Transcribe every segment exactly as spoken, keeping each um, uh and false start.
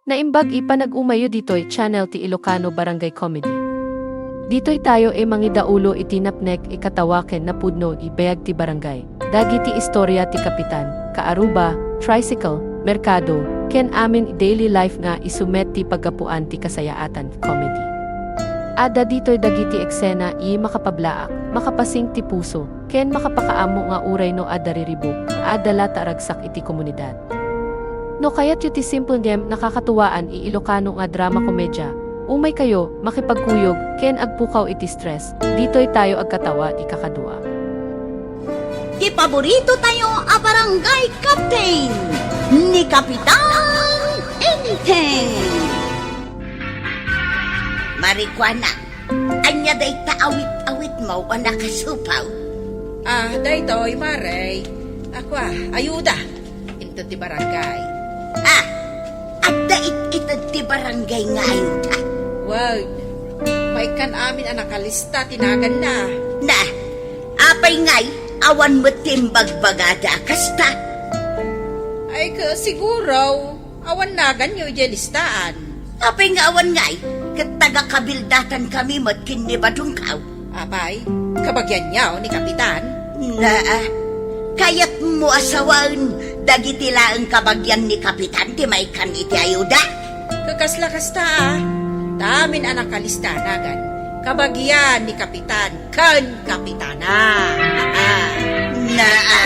Naimbag a panag-umayyo ditoy channel ti Ilocano Barangay Comedy. Ditoy tayo a mangidaulo iti napnek a katawa ken napudno a biag ti barangay. Dagiti istorya ti kapitan, kaaruba, tricycle, merkado, ken amin a daily life nga isumet ti paggapuan ti kasayaatan, comedy. Adda ditoy dagiti eksena a makapablaak, makapasing ti puso, ken makapakaammo nga uray no adda riribuk, adda la ta aragsak iti komunidad. No kayatyo ti simple ngem nakakatuwaan a Ilocano nga drama komedya, umaykayo, makipagkuyog, ken agpukaw iti stress, ditoy tayo agkatawa a kakadua. Ti paborito tayo a barangay captain, ni Kapitan Enteng. Marikuana, ania dayta awit-awitmo a nakasupaw? Ah, daytoy, Mare. Ako, ah, ayuda. Inted ti barangay. Ah, adda it-ited ti barangay nga ayuda? Wen, maikkan amin a nakalista ti naganna. Na, apay ngay, awan met ti imbagbagada a kasta? Ay, ka, siguro, awan naganyo idiay listaan. Apay nga awan ngay, ket taga-kabildatankami met ken ni Badongkaw. Apay, kabagianyo ni Kapitan? Naa, kayatmo a sawen dagiti laeng kabagian ni Kapitan ti maikkan iti ayuda? Kakasla kasta, ah. Ta amin a nakalista nagan, kabagian ni Kapitan ken Kapitana. Ah. Naa.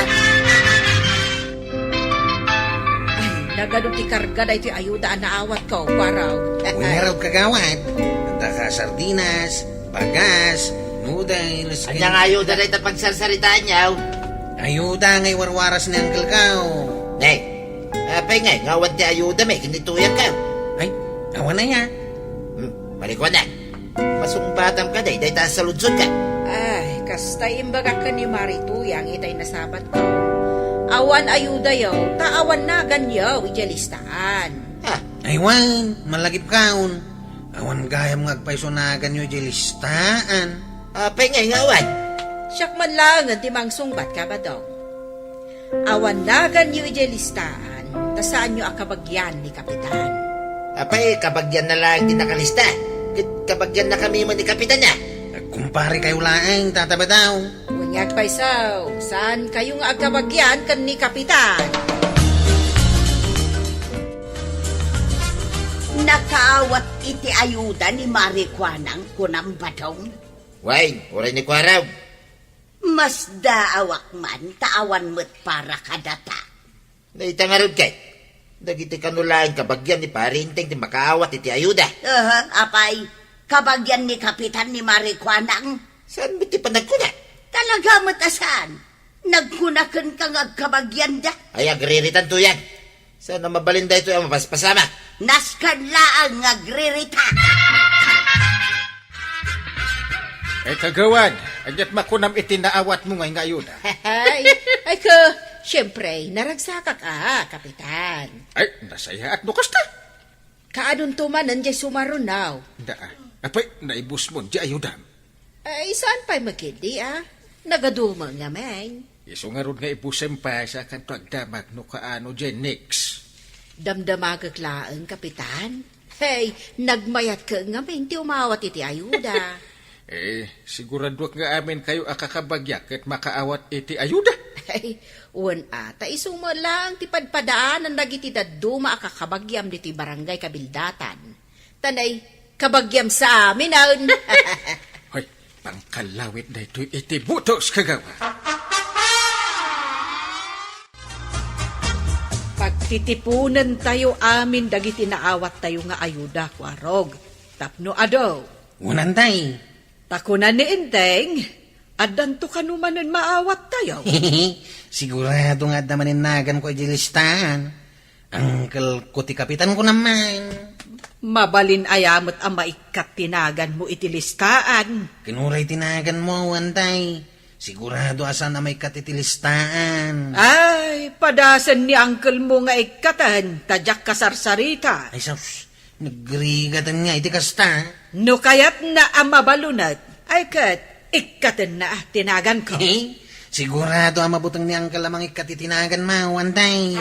Ay, nagadu ti karga daytoy ayuda a naawatko, Kuarog. Wen ngarud, kagawad. Adda ka sardinas, bagas, noodles, ken... Ania nga ayuda dayta pagsarsaritaanyo? Ayuda nga iwarwaras ni Uncle ko. Nay, apay ngay nga awan ti ayuda met ken ni Tuyang ko? Ay, awan aya. Hmm, marikuana. Masungbatam kadi dayta a saludsodka. Ay, kasta imbagak ken ni Mari Tuyang itay nasabatko. Awan ayudayo, ta awan naganyo idiay listaan. Ah. Ay wen, malagipkaon. Awan gayam nga agpayso naganyo idiay listaan. Apay ngay nga awan? Siak man laengen ti mangsungbat, Kabadong. Awan naganyo idiay listaan, ta saanyo a kabagian ni Kapitan. Apay, kabagianna laeng ti nakalista. Ket kabagiannakami met ni Kapitan, a? Agkumparekayo laeng, Tata Badaw. Wen nga agpayso, saankayo nga agkabagian ken ni Kapitan. Nakaawat iti ayuda ni Mari Kuanang, kunam, Badong? Wen, uray ni Kuarog. Masdaawak man, ta awan met para kadata. Dayta ngarud ket, dagiti kano laeng kabagian ni Pari Enteng ti makaawat iti ayuda. Aha, apay, kabagian ni Kapitan ni Mari Kuanang? Saan met ti panagkuna? Talaga met a saan. Nagkuna kenka nga agkabagianda. Ay, agriritan, Tuyang. Saan a mabalin daytoy a mapaspasamak? Nasken laeng nga agririta. Ay, kagawad, aniat makunam iti naawatmo ngay nga ayuda? Ay, ay, ka, siyempre, naragsakak a, Kapitan. Ay, nasayaat no kasta. Kaanonto manen diay sumarunaw? Daa. Apay, naibusmon diay ayudam. Ay, saan pay makidi, a? Nagadumo ngamin. Isu ngarud nga ibusem pay sa kanto agdamag no kaano diay next. Damdamagek laeng, Kapitan. Hey, nagmayat ka ngamin ti umawat iti ayuda. Eh, siguraduak nga amin kayo a kakabagiak ket makaawat iti ayuda. Ay, wen a, ta isu met laeng ti padpadaanan dagiti dadduma a kakabagiam ditoy barangay Kabildatan. Ta nay, kabagiam sa amin, awn. Hoy, pangkallawit daytoy iti butos, kagawa. Pagtitiponen tayo amin dagiti naawat tayo nga ayuda, Kuarog. Tapno adu. Unan tay. Ta kuna ni Enteng, addanto kano manen maawat tayo? Sigurado nga adda manen naganko idiay listaan. Uncle ko ti kapitan ko naman. Mabalin aya met a maikkat ti naganmo iti listaan? Ken uray ti naganmo, unan tay. Sigurado a saan a maikkat iti listaan. Ay, padasen ni uncle mo nga ikkaten, ta diak kasarsarita. Ay, sus, nagrigaten nga iti kasta. No kayatna a mabalunet, ay ket ikkatenna ti naganko. Sigurado a mabuteng ni uncle a mangikkat iti naganmo, unan tay.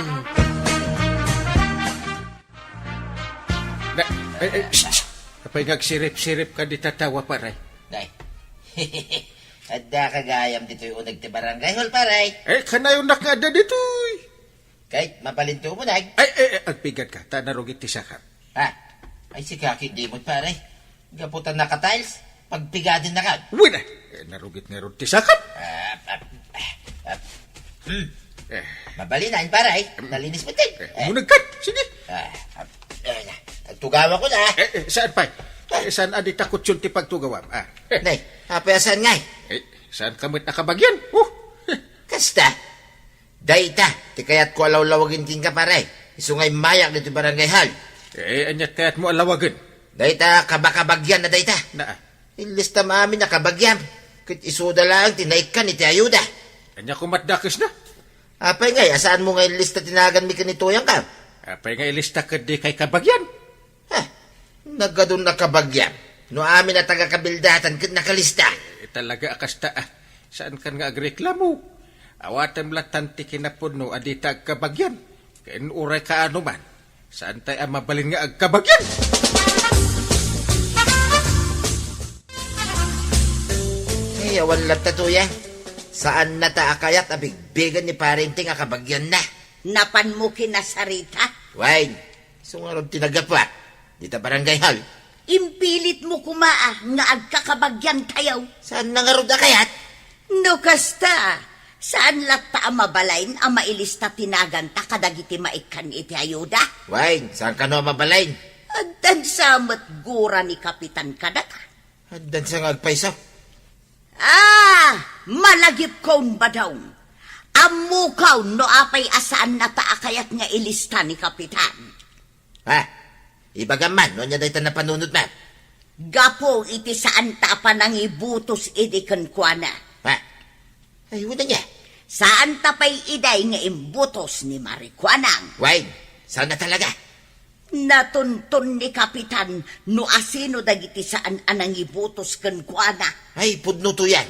Na, eh, eh, shh, shh. Apay nga agsirip-sirip ka dita tawa, pare? Nay. Adda ka gayam ditoy uneg ti barangay hall, pare. Eh, kanayon nakaada ditoy. Kay, mabalin ti umuneg. Ay, eh, eh, agpigad ka, ta narugit ti sakap. Ha? Ay, sika, ki, dimot, pare. Gapu ta naka-tiles, pagpigaden na kan. Wala. Eh, narugit ngarud ti sakap. Ah, ah, ah, ah. Hmm. Eh. Mabalin, pare. Nalinis mo, tin. Eh, Eh. Munag ka. Sige. Ah, ah, eh, na. Agtugawa ko na. Eh, eh, saan pa? Eh, saan a di takot yun ti pagtugawam? Ah. Eh. Nay, apay a saan ngay? Eh, saan ka met nakabagyan? Oh. Kasta. Dayta, ti kayatko a lawlawagen kenka, pare. Isu nga immayak ditoy barangay hall. Eh, aniat kayatmo a lawagen? Dayta, kabakabagyan a dayta. Naa. Illistam amin a kabagiam. Ket isuda laeng ti naikkan iti ayuda. Ania koma ti dakesna? Apay ngay, a saanmo nga illista ti naganmi ken ni Tuyang ka? Apay nga ilista ket di kay kabagyan? Ha? Nagadun a kabagiam. No amin a taga-kabildatan ket nakalista. Eh, talaga a kasta, ah. Saan kan nga agreklamo? Awatem latan ti kinapudno a dita agkabagyan. Ken uray kaano man, saan tay a mabalin nga agkabagyan? Ay, awan latta, Tuyang. Saan na ta a kayat a bigbigen ni Pare Inting a kabagyan na. Napan mo kinasarita? Wen, isu ngarud ti naggapuak dita barangay hall. Impilit mo koma a nga agkakabagyan tayo. Saan na ngarud a kayat? No kasta, saan latta a mabalin a mailista ti naganta kadagiti maikkan iti ayuda? Wen, saan kano a mabalin? Addan sa met gura ni Kapitan kadata. Addan sa nga agpayso. Ah, malagipkon, Badong. Ammokon no apay a saan na ta a kayat nga ilista ni Kapitan. Ha? Ibagam man, no ania dayta napanunotna? Gapu iti saan ta a panangibutos idi kenkuana. Ha? Ay, wen ania? Saan ta pay iday nga imbutos ni Marikuanang. Wen, saan na talaga? Natunton ni Kapitan no asino dagiti saan a nangibutos kenkuana. Ay, pudno, Tuyang.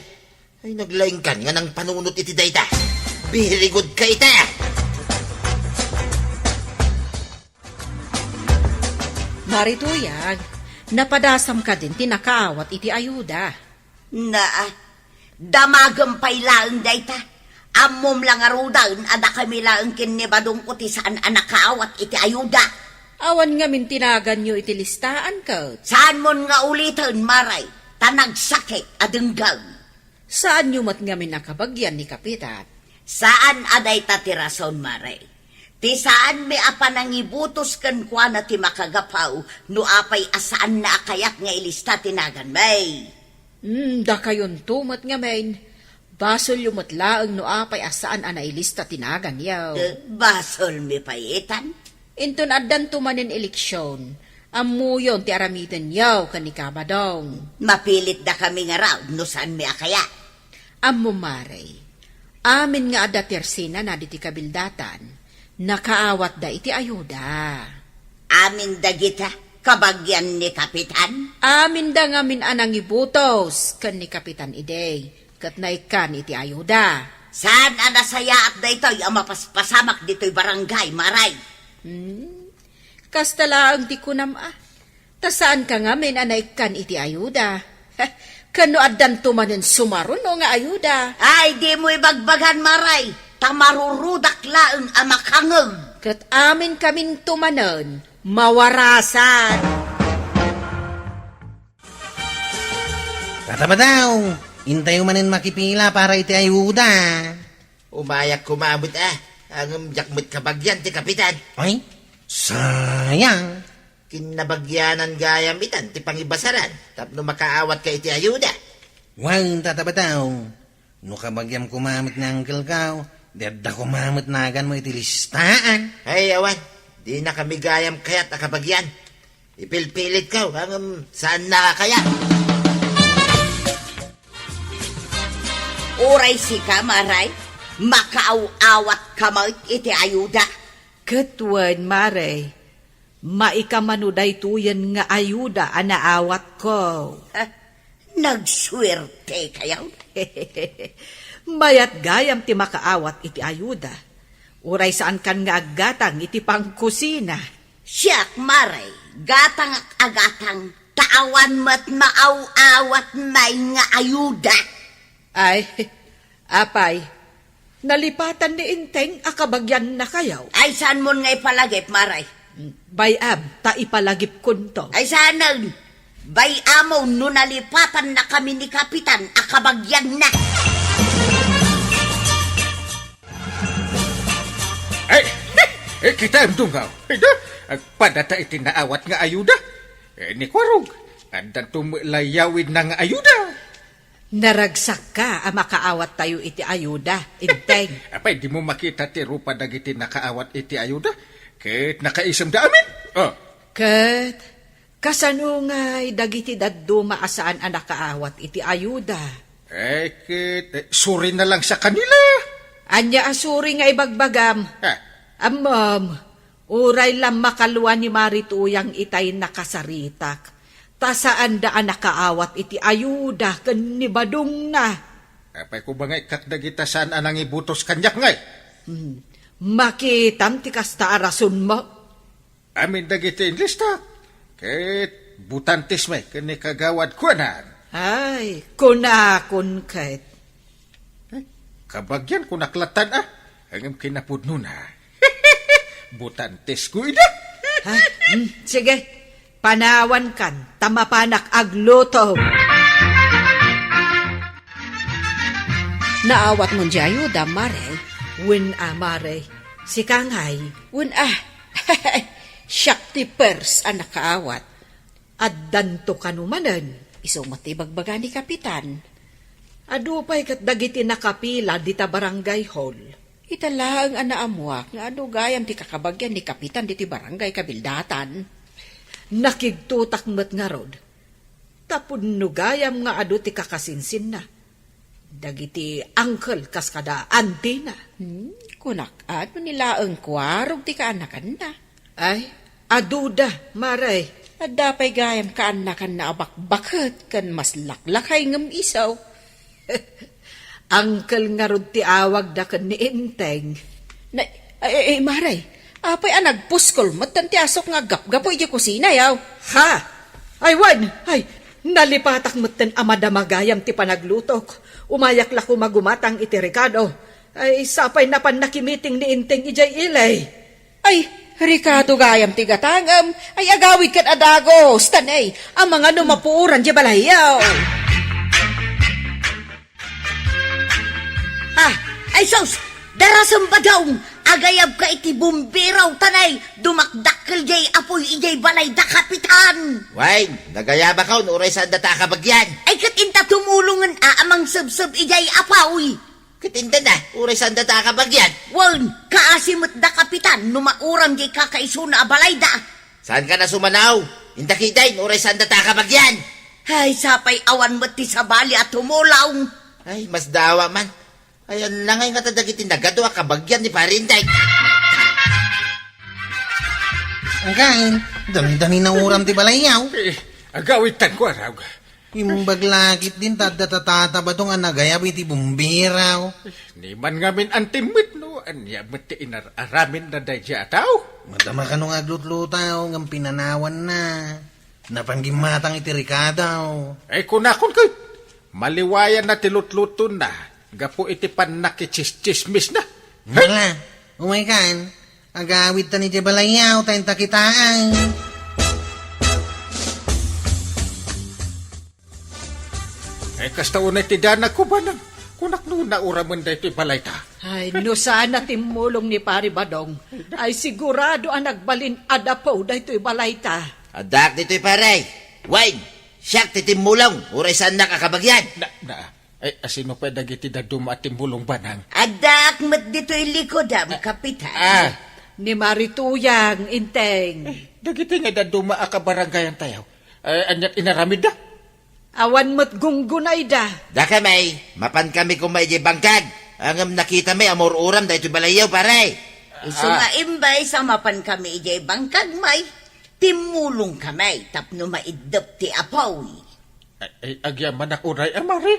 Ay, naglaingkan nga nangpanunot iti dayta. Very good ka ita! Mari Tuyang, napadasam kadin ti nakaawat iti ayuda. Naa, damagem pay laeng dayta. Ammom la ngaruden a dakami laeng ken ni Badongko ti saan a nakaawat iti ayuda. Awan ngamin ti naganyo iti listaan ket. Saanmon nga uliten, Mari, ta nagsakit a denggem. Saanyo met ngamin a kabagyan ni Kapitan? Saan a dayta ti rason, Mari. Ti saanmi a panangibutos kenkuana ti makagapu no apay a saanna a kayat nga ilista ti naganmi. Hmm, dakayonto met ngamin. Basolyo met laeng no apay a saan a nailista ti naganyo. Eh, basolmi pay itan? Inton addanto manen eleksion, ammoyon ti aramidenyo ken ni Kabadong. Mapilit dakami ngarud no saanmi a kayat. Ammo, Mari, amin nga adda ti arsinana ditoy kabildatan, nakaawatda iti ayuda. Amin dagita, kabagyan ni Kapitan? Aminda ngamin a nangibutos ken ni Kapitan idi, ket naikkan iti ayuda. Saan a nasayaat daytoy a mapaspasamak ditoy barangay, Mari? Hmm? Kasta laeng ti kunam a. Ta saanka ngamin a naikkan iti ayuda. Ken no addanto manen sumaruno nga ayuda. Ay, dimo ibagbagan, Mari, ta marurudak laeng a makangeg. Ket aminkaminto manen mawarasan. Tata Badong, intayo manen makipila para iti ayuda. Umayak koma met a, ngem diak met kabagyan ti Kapitan. Ay, sayang. Kinnabagyanan gayam itan ti pangibasaran tapno makaawatka iti ayuda. Wen, Tata Badong, no kabagyam koma met ni Uncle Kao, di adda koma met naganmo iti listaan. Ay, awan, dinakami gayam kayat a kabagyan. Ipilpilitko, ngem saanna a kayat. Uray sika, Mari, makaaw-awatka met iti ayuda. Ket wen, Mari, maikamano daytoyen nga ayuda a naawatko. Ah, nagsuertekayo? Mayat gayam ti makaawat iti ayuda. Uray saankan nga aggatang iti pangkusina. Siak, Mari, Gatangak a gatang, ta awan met maaw-awat may nga ayuda. Ay, apay, nalipatan ni Enteng a kabagiannakayo? Ay, saanmon nga ipalagip, Mare? Bay-am, ta ipalagipkonto. Ay, saanen. Bay-amon no nalipatannakami ni Kapitan a kabagianna. Ay, eh, kitaem, Dungaw. Ida, agpadata iti naawat nga ayuda. Eh, ni Kuarog, addanto met layawidna nga ayuda. Naragsakka a makaawattayo iti ayuda, Enteng. Apay, dimo makita ti rupa dagiti nakaawat iti ayuda? Ket nakaisemda amin. Oh. Ket kasano ngay dagiti dadduma a saan a nakaawat iti ayuda? Eh, ket, eh, suri na lang sa kanila. Ania a suri nga ibagbagam? Ah. Ammom, uray la makalua ni Mari Tuyang itay nakasaritak, ta saanda a nakaawat iti ayuda ken ni Badongna. Apay koma nga ikkak dagita saan a nangibutos kaniak ngay? Hmm. Makitam ti kasta a rasonmo. Amin dagiti inlistak, ket butantes met ken ni Kagawad Kuanan. Ay, kunakon ket. Eh, kabagian kunak lattan, ah. Ngem kinapudnona. Butantesko ida. Ha? Hmm, sige. Panawankan, ta mapanak agluto. Naawatmon diay ayuda, Mare? Wen a, Mare. Sika ngay? Wen a. Siak ti pers a nakaawat. Addanto kano manen? Isu met ti ibagbaga ni Kapitan. Adu pay ket dagiti nakapila dita barangay hall. Ita laeng a naammuak nga adu gayam ti kakabagian ni Kapitan ditoy barangay kabildatan. Nakigtotak met ngarud. Ta pudno gayam nga adu ti kakasinsinna. Dagiti uncle kas kada antina. Hmm, kunak, adu ni laeng Kuarog ti kaanakanna. Ay, aduda, Mare. Adda pay gayam kaanakanna a bakbaket ken maslaklakay ngem isu. Uncle ngarud ti awagda ken ni Enteng. Na, ay, ay, ay, Mare, apay a nagpuskol metten ti asuk nga aggapgapu idiay kusina, yaw? Ha? Ay, wen! Ay, nalipatak metten a madama gayam ti panaglutok. Umayak la koma gumatang iti rekado. Ay, sapay napan nakimiting ni Enteng idiay ili. Ay, rekado gayam ti gatangem. Ay, agawid ket a dagus, ta ne, amangan no mapuoran diay balayyo. Ah, ay sus! Darasem, Badong! Agayabka iti bumbero, ta ne, dumakdakkel diay apuy idiay balayda, Kapitan! Wen, nagayabakon, uray saandata a kabagian. Ay, ket inta tumulongen a, a mangsebseb idiay apuy. Ket inta na, uray saandata a kabagian. Wen, kaasi met da, Kapitan, no mauram diay kakaisuna a balayda. Saankan a sumanaw? Inta kitaen, uray saandata a kabagian. Ay, sapay awan met ti sabali a tumulong. Ay, masdawa man. Ay, ania ngay ngata dagiti nagadu a kabagian ni Pare Enteng? Anggain, dami-dami na uram ti balayyo. Eh, agawid tan ko, arag. Imbag la ketdin ta adda tatata Badong a nagayab iti bumbero. Ni man ngamin antim met no ania met ti inar-aramidna daydiay a tao. Madama kano nga aglutlutaw ngem pinanawanna. Napan gimmatang iti rekado. Ay, kunakon ket, maliwayanna ti lutlutonna gapu iti pannakitsistsismisna. Hala, umaykan, agawidtan idiay balayyo, ta inta kitaen. Ay, kasta unay ti danagko, Banang. Kunak no nauramen daytoy balayta. Ay, no saan a timmulong ni Pare Badong, ay sigurado a nagbalin a dapo daytoy balayta. Addaak ditoy, pare. Wen, siak ti timmulong, uray saannak a kabagian. Na, na, ay, asino pay dagiti dadduma a timmulong, Banang? Addaak met ditoy likodam, Kapitan. Ah. Ni Mari Tuyang, Enteng. Eh, dagiti nga dadduma a kabarangayantayo, eh, aniat inaramidda? Awan met gunggunayda. Dakami, mapankami koma idiay bangkag. Ngem nakitami a maur-uram daytoy balayyo, pare. Isu nga imbes a mapankami idiay bangkag, may timmulongkami tapno maiddep ti apuy. Ay, ay, agyamanak uray a, Mari.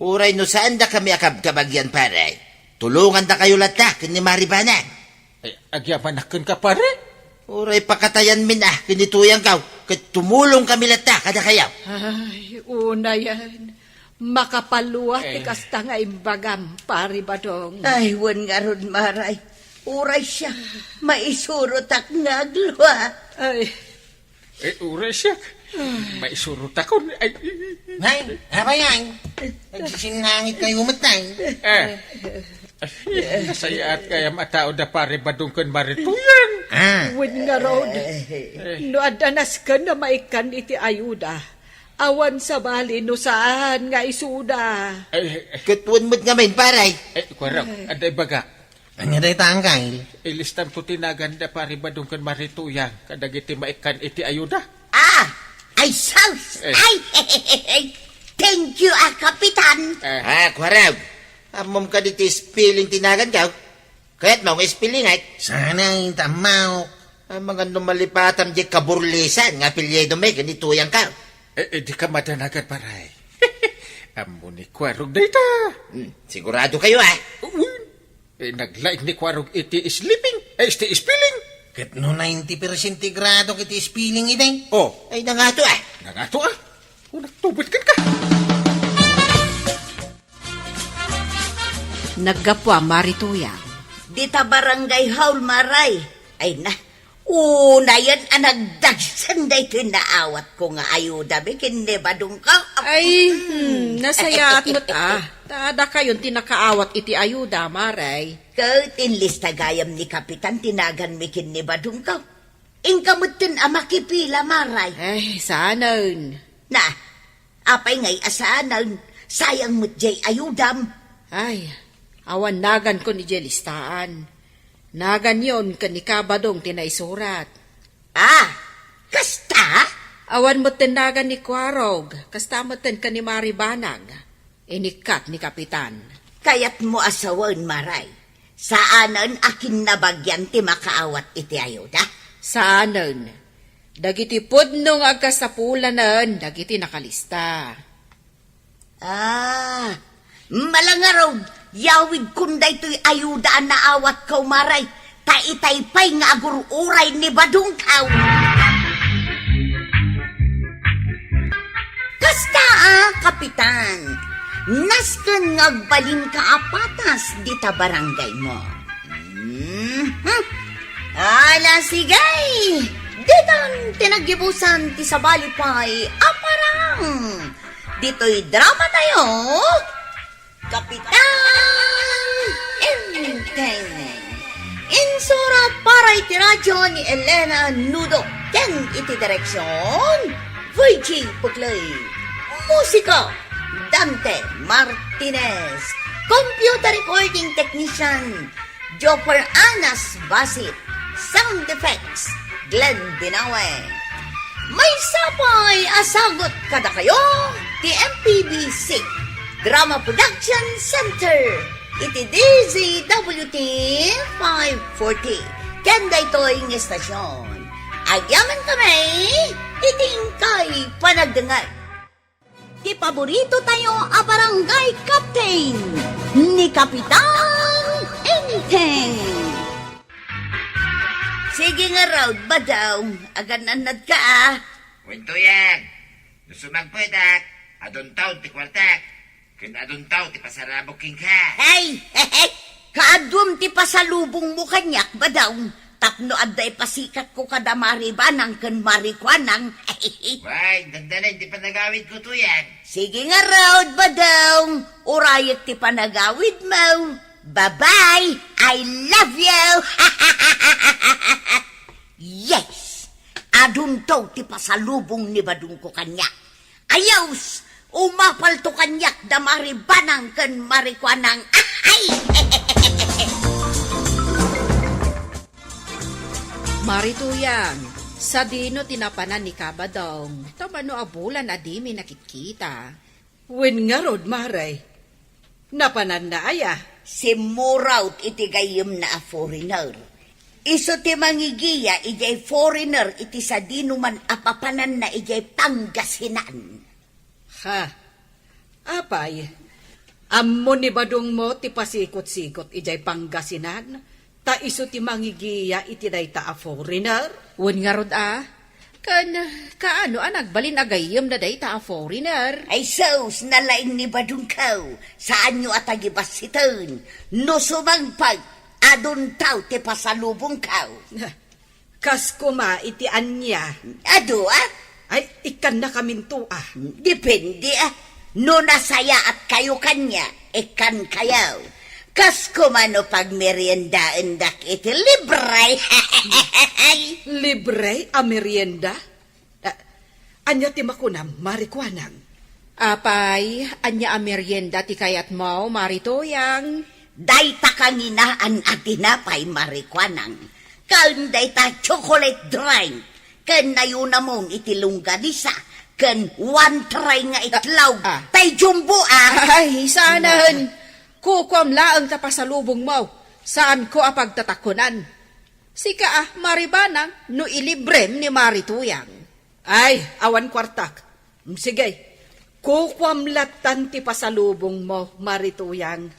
Uray no saandakami a kabkabagian, pare. Tulongandakayo latta ken ni Mari Banang. Ay, agyamanak kenka, pare. Uray pakatayanmin a ken ni Tuyangko. Ket tumulongkami latta kadakayo. Ay, unayen. Makapalua ti Eh. kasta nga imbagam, Pari Badong. Ay, wen ngarud, Maray. Uray siak, maisurotak nga agluat. Ay. Eh, uray siak, maisurotakon. Ay, ay, ay. Nay, apay, ay? Agsisinangit kayo met, Nay. Eh. Ay, nasayaat gayam a tao da Pari Badong ken Mari Tuyang. Ah. Wen ngarud. Eh. No adda nasken a maikkan iti ayuda, awan sabali no saan nga isuda. Ay, ay. Ket wen met ngamin, Pari. Eh, kuarok, adda ibaga. Ania dayta, Angkel? Ilistamko ti nagan da Pari Badong ken Mari Tuyang kadagiti maikkan iti ayuda. Ah! Ay, sus! Eh. Ay, thank you, ah, Kapitan. Eh. Ah, kuarok. Ammom kadi ti spelling ti naganko? Kayatmo nga spelling, ay? Saan, ay, tama. Ah, mangan no malipatam di kaburlisan nga apelyido mi ken ni Tuyangko. Eh, eh, di ka madanagan, Pari. Ammo ni Kuarog dayta. Hmm, sigurado kayo, ah? Uy, eh, naglaing ni Kuarog iti sleeping, eh, iti spelling. Ket no ninety percent ti gradok iti spelling iti? Oh. Ay, nangato, ah. Nangato, ah. Unak tubet ken ka. Naggapu a Mari Tuyang. Dita barangay hall, Maray. Ay na, unayen a nagdagsen daytoy naawatko nga ayuda mi ken ni Badongko. Ay, hmm, nasayaat met a. Ta dakayon ti nakaawat iti ayuda, Maray. Ket inlista gayam ni Kapitan ti nagan mi ken ni Badongko. Inka metten a makipila, Maray. Ay, saanen. Na, apay ngay a saanen, sayang met jay ayudam. Ay, awan naganko idiay listaan. Naganyon ken ni Kabadong ti naisurat. Ah, kasta? Awan metten nagan ni Kuarog, kasta metten ken ni Mari Banag. Inikkat ni Kapitan. Kayatmo a sawen, Maray. Saanen a kinnabagian ti makaawat iti ayuda? Saanen. Dagiti pudno nga agkasapulanen dagiti nakalista. Ah, malangarod, yawidkon daytoy ayuda a naawatko, Maray. Ta itay pay nga agur-uray ni Badongko. Kasta a, Kapitan, nasken nga agbalinka a patas dita barangaymo. Mhm. Ala, sige! Ditan ti naggibusan ti sabali pay a parang ditoy drama tayo. Kapitan Enteng. Insurat para iti radyo ni Elena Nudo ken iti direksyon, Virgie Puglay. Musika, Dante Martinez. Computer recording technician, Jopper Anas Basit. Sound effects, Glenn Binawe. Maysa pay a sagut kadakayo ti M P B C Drama Production Center iti D Z W T five forty. Ken daytoy nga estasyon, agyaman kami iti inkay panagdengngeg. Ti paborito tayo a barangay captain, ni Kapitan Enteng. Sige ngarud, Badong, agan-annadka a. Wen Tuyang, no sumagpuetak, adun taon ti kuartak, ken adun taon ti pasarabok kenka. Hey, hey, hey! Kaaduem ti pasalubongmo kaniak, Badong, tapno adda ipasikatko kada Mari Banang ken Mari Kuanang. Wen, dandanen ti panagawidko, Tuyang. Sige ngarud, Badong, urayek ti panagawidmo. Bye-bye, I love you. Yes, adun taon ti pasalubong ni Badongko kaniak. Ayos! Umapalto kaniak da Mari Banang ken Mari Kuanang. Ay! Mari Tuyang, sadino ti napanan ni Kabadong? Ta mano a bulan a dimi nakitkita. Wen ngarud, Mari. Napananna aya? Simmurot iti gayyemna a foreigner. Isu ti mangigiya idiay foreigner iti sadinoman a papananna idiay Pangasinan. Ha? Apay, ammo ni Badongmo ti pasikot-sikot idiay Pangasinan, ta isu ti mangigiya iti dayta a foreigner? Wen ngarud a, Ken kaano a nagbalin a gayyemna dayta a foreigner? Ay sus, nalaing ni Badongko, saanyo a tagibassiten. No sumangpet, adunto ti pasalubongko. Kas koma iti ania? Adu, a? Ay, ikkannakaminto, a. Depende, a. No nasayaatkayo kaniak, ikkankayo. Kas koma no pagmeriendaendak iti libre. Libre a merienda? Ah, ania ti makunam, Mari Kuanang? Apay, ania a merienda ti kayatmo, Mari Tuyang? Dayta kanginaan a tinapay, Mari Kuanang. Ken dayta chocolate drink. Ken nayunamon iti longganisa. Ken one tray nga itlog. Ah, ah. Tay jumbo, a. Ay, saanen. Kukuam laeng ta pasalubongmo. Saanko a pagtatakonan. Sika a, Mari Banang, no ilibrem ni Mari Tuyang. Ay, awan kuartak. Mm, sige, kukuam lattan ti pasalubongmo, Mari Tuyang.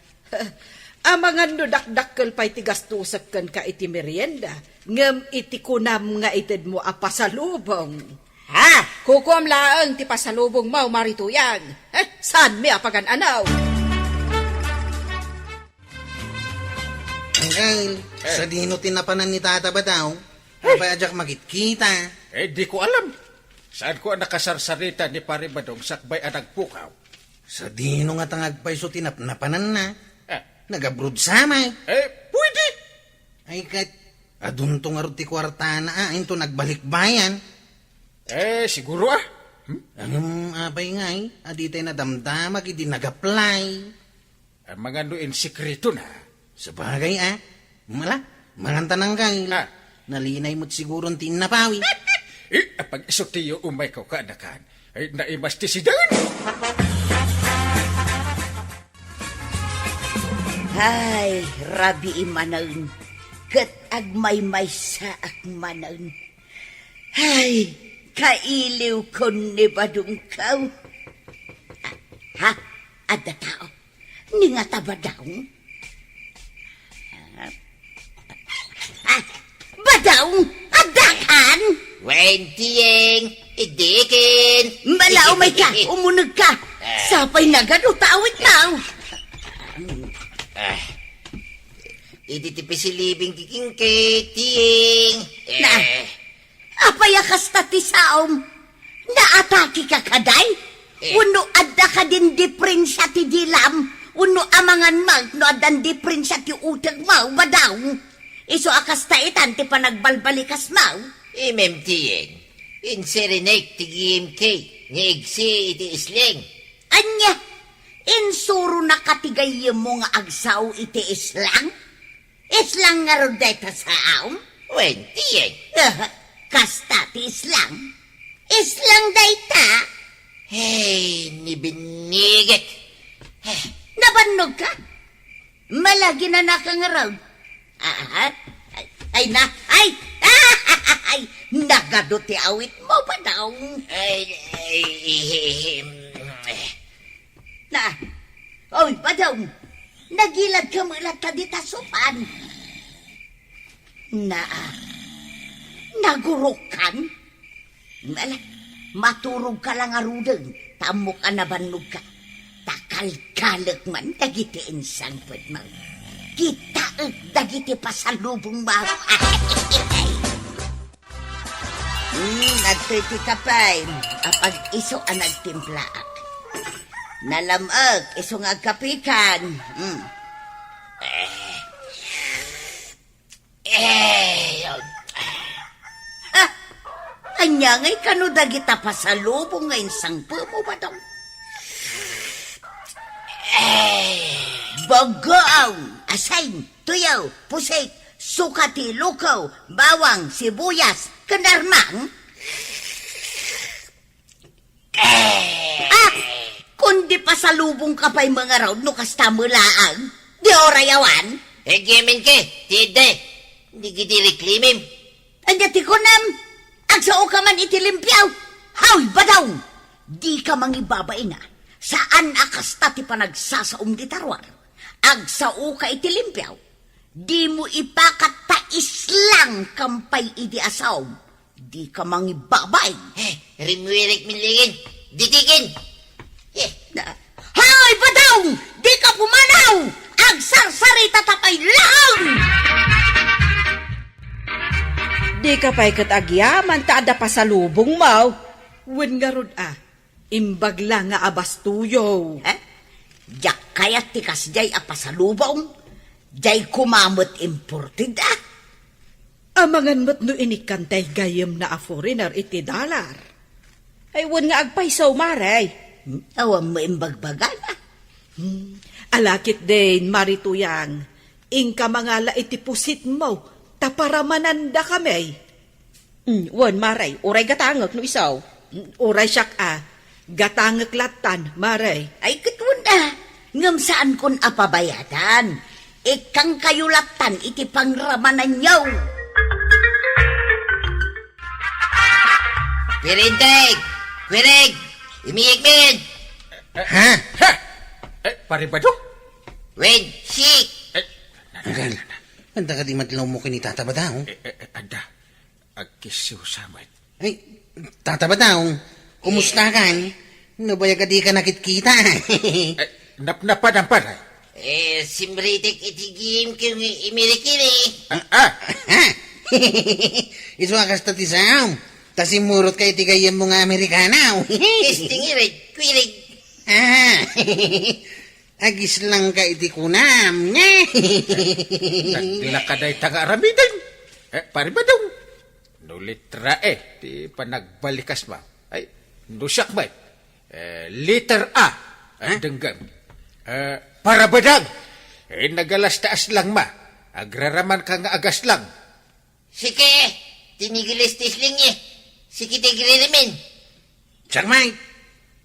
Amangan no dakdakkel pay ti gastosek kenka iti merienda, ngem iti kunam nga itedmo a pasalubong. Ha? Kukuam laeng ti pasalubongmo, Mari Tuyang. Eh, saanmi a pagan-anaw? Angkel, eh, sadino ti napanan ni Tata Badaw? Eh. Apay a diak makitkita? Eh, diko alam. Saanko a nakasarsarita ni Pari Badong sakbay a nagpukaw? Sadino ngata nga agpayso ti napnapananna? Eh. Nag-abroad sa met. Eh, pwede. Ay, ket, adunto ngarud ti kuartana, a, inton nagbalikbayan. Eh, siguro, a. Hmm? Ngem apay ngay, a ditay nadamdamag idi nag-apply? Amangan no insekretona. Sabagay, a. Mala, manganta nangkay. Ah. Nalinay met siguron ti innapawi. Eh, apag isu tiyo umayko kaanakan. Ay, naimas ti sidan. Ay, rabii manen. Ket agmaymaysaak manen. Ay, kailiwkon ni Badongko. Ha? Adda tao? Ni ngata Badong? Ah, Badong, addakan? Wen, Tiyeng, idikin. Mala, umayka, umunegka. Ah. Sapay nagadu ta awitmo. Ah. Idi ti pisilibing ti kingke, Tiyeng. Na, eh, apay a kasta ti saom? Naatakeka kadi? Eh. Wenno adda kadin diprensia ti dilam? Wenno amangan met no addan diprensia ti utekmo, Badong? Isu a kasta itan ti panagbalbalikasmo? Imem, Tiyeng. Inserenek ti giyemko nga igsi iti isleng. Ania? Insuronaka ti gayyemmo nga agsao iti islang? Islang ngarud dayta saom? Wen, Tiyeng. Eh, kasta ti islang? Islang dayta? Hey, nibinniget. Eh. Nabannogka? Malaginanaka ngarud? Ah, ay, ay na, ay! Ay! Nagadu ti awitmo, Badong. Ay, ay, eh, eh, eh. Na, oy, Badong, nagiladka met latta dita sopan. Na, nagurokkan? Ala, maturogka la ngaruden, ta ammok a nabannogka. Ta kalkalek man dagiti insangpetmo. Kitaek dagiti pasalubongmo. Hmm, adtoy ti kape, apag isu a nagtimplaak. Nalam-ek, isu nga agkapekan. Hmm. Eh, ah, ania ngay kano dagita pasalubong nga insangpetmo, Badong? Eh. Bagoong, asin, tuyo, pusit, suka ti loko, bawang, sibuyas, ken armang? Ah! Kundi pasalubongka pay mangarud no kasta met laeng. Di uray awan? Agyamenka, ti idda. Dagiti riklimim. Ania ti kunam? Agsaoka man iti limpio. Haw, Badong! Dika mangibabain, a. Saan a kasta ti panagsasaom dita ruar. Agsaoka iti limpio. Dimo ipakat ta islang kam pay idi a saom. Dika mangibabay. Eh, rimwirik milingin. Ditikin. Eh, na, Hoy, Badong! Dika pumanaw! Agsarsarita ta pay laeng! Dika pay ket agyaman ta adda pasalubongmo. Wen ngarud a, imbag la nga abastuyo. Eh? Diak kayat ti kasdiay a pasalubong. Diay koma met imported a. Amangan met no inikkantay gayyemna a foreigner iti dollar. Ay, wen nga agpayso, Mare. Hmm, awan mo imbagbagana. Hmm, ala ketdin, Mare Tuyang, inka mangala iti pusitmo, ta paramanandakami. Hmm, wen, Mare, uray gatangek no isu. Hmm, uray siak a, gatangek lattan, Mare. Ay, ket wen a, ngem saankon a pabayadan. Ikkangkayo lattan iti pangramananyo. Kuirinteg! Kuirig! Imiyigmin! Ha? Ha? Eh, Pare Badong? Wen, sik! Eh, Anggal, anda ka di madlaw mo kini Tata Badong? Eh, eh, eh, adda. Agkisiw sa met. Ay, Tata Badong, kumusta kan? Nabayag a di ka nakitkita. Eh, napnapan ang pare. Eh, simritek iti game kung imirikiri. Ah, ah. Isu a kasta ti Sam. Ta simmurot ka iti gayyem mo nga Amerikano. Testing ired, kuirig. Ah. Agislang ka iti kunam, ne? Nagdala ka dayta nga aramiden. Eh, Pare Badong. No letra E ti panagbalikasmo. Ay, no siak met. Eh, letter A. Eh, Ha? denggem. Eh, Pare Badong. Eh, nagalas ta aslangmo. Agraraman ka nga agaslang. Sika, ti Nigilis ti isling, eh. Sika ti agririmin. Siak met.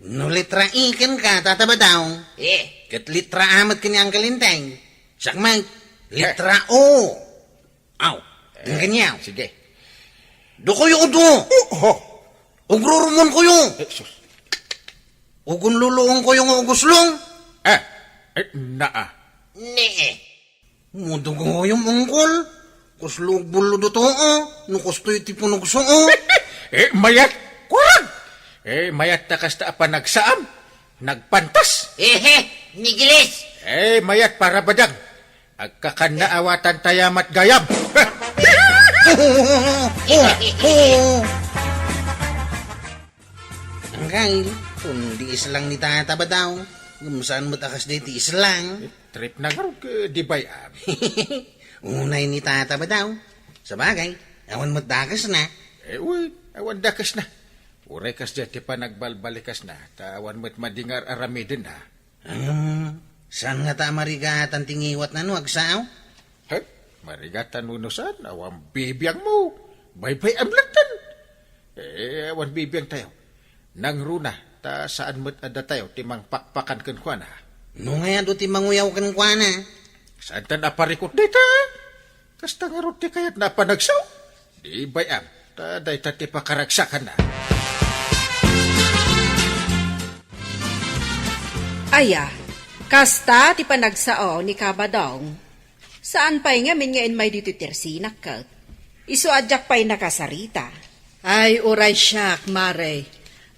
No letra E kenka, Tata Badong. Eh. Ket letra A met ken ni Angkel Inteng. Siak met. Letra O. Aw, Eh, denggenyo. Sige. Dukoyo udo. Oh, oh. Ugrurumon koyo. Eh, sus. Ugun luluong koyo nga uguslong. Eh, eh, naa. Ne. Mudugoyom, ungkol. Kuslo ugbullo duto, oh. No kustoy ti punugso, oh. Eh, mayat. Kurag. Eh, mayat ta kasta a panagsaam. Nagpantas. Ehe, Nigilis. Eh, mayat Pare Badong. Agkakannaawatan tayo met gayam. Angkay, kundi islang ni Tata Badong. Ngem saan met a kasdiay ti islang. Trip na ngarud, eh, di bay-am. Unay ni Tata Badong. Sabagay, awan met dakesna. Eh, uy, awan dakesna. Uray kasdiay ti panagbalbalikasna, ta awan met madi nga ar-aramiden, ha? Ngem, saan ngata a marigatan ti ngiwatna no agsao? He, marigatan wenno saan, awan bibiangmo. Baybay-am lattan. Eh, awan bibiang tayo. Nangruna, ta saan met a datayo ti mangpakpakan kenkuana. No ngay adu ti manguyaw kenkuana? Saantan a parikut dayta? Kasta ngarud ti kayatna a panagsao? Di bay-am, ta dayta ti pakaragsakanna. Aya, kasta ti panagsao ni Kabadong. Saan pay ngamin nga immay ditoy tersinak ket. Isu a diak pay nakasarita. Ay, uray siak, Mare.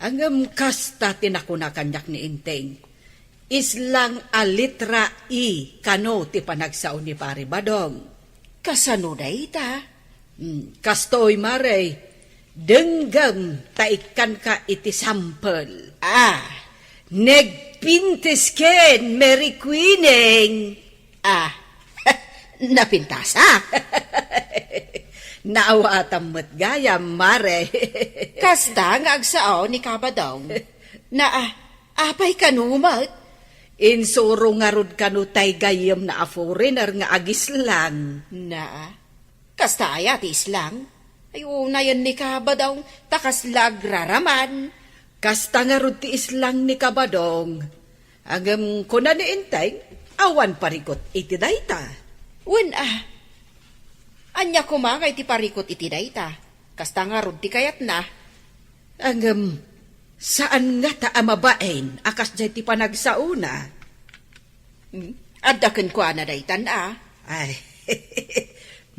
Ngem kasta ti nakuna kaniak ni Inteng. Islang a letra E kano ti panagsao ni Pare Badong. Kasano dayta? Hmm, kastoy, Mare. Denggem ta ikkanka iti sampel. Ah, nagpintes ken Mary Queening. Ah, napintasak. Naawatam met gayam, Mare. Kasta nga agsao ni Kabadong. Na, ah, apay kano met? Insuro ngarud kano tay gayyemna a foreigner nga agislang. Na, ah, kasta aya ti islang? Ay, unayen ni Kabadong, ta kasla agraraman. Kasta ngarud ti islang ni Kabadong. Ngem kuna ni Inteng, awan parikut iti dayta. Wen a. Ania koma nga iti parikut iti dayta? Kasta ngarud ti kayatna. Ngem, saan ngata a mabain a kasdiay ti panagsaona? Hmm? Adda kenkuana daytan a. Ay,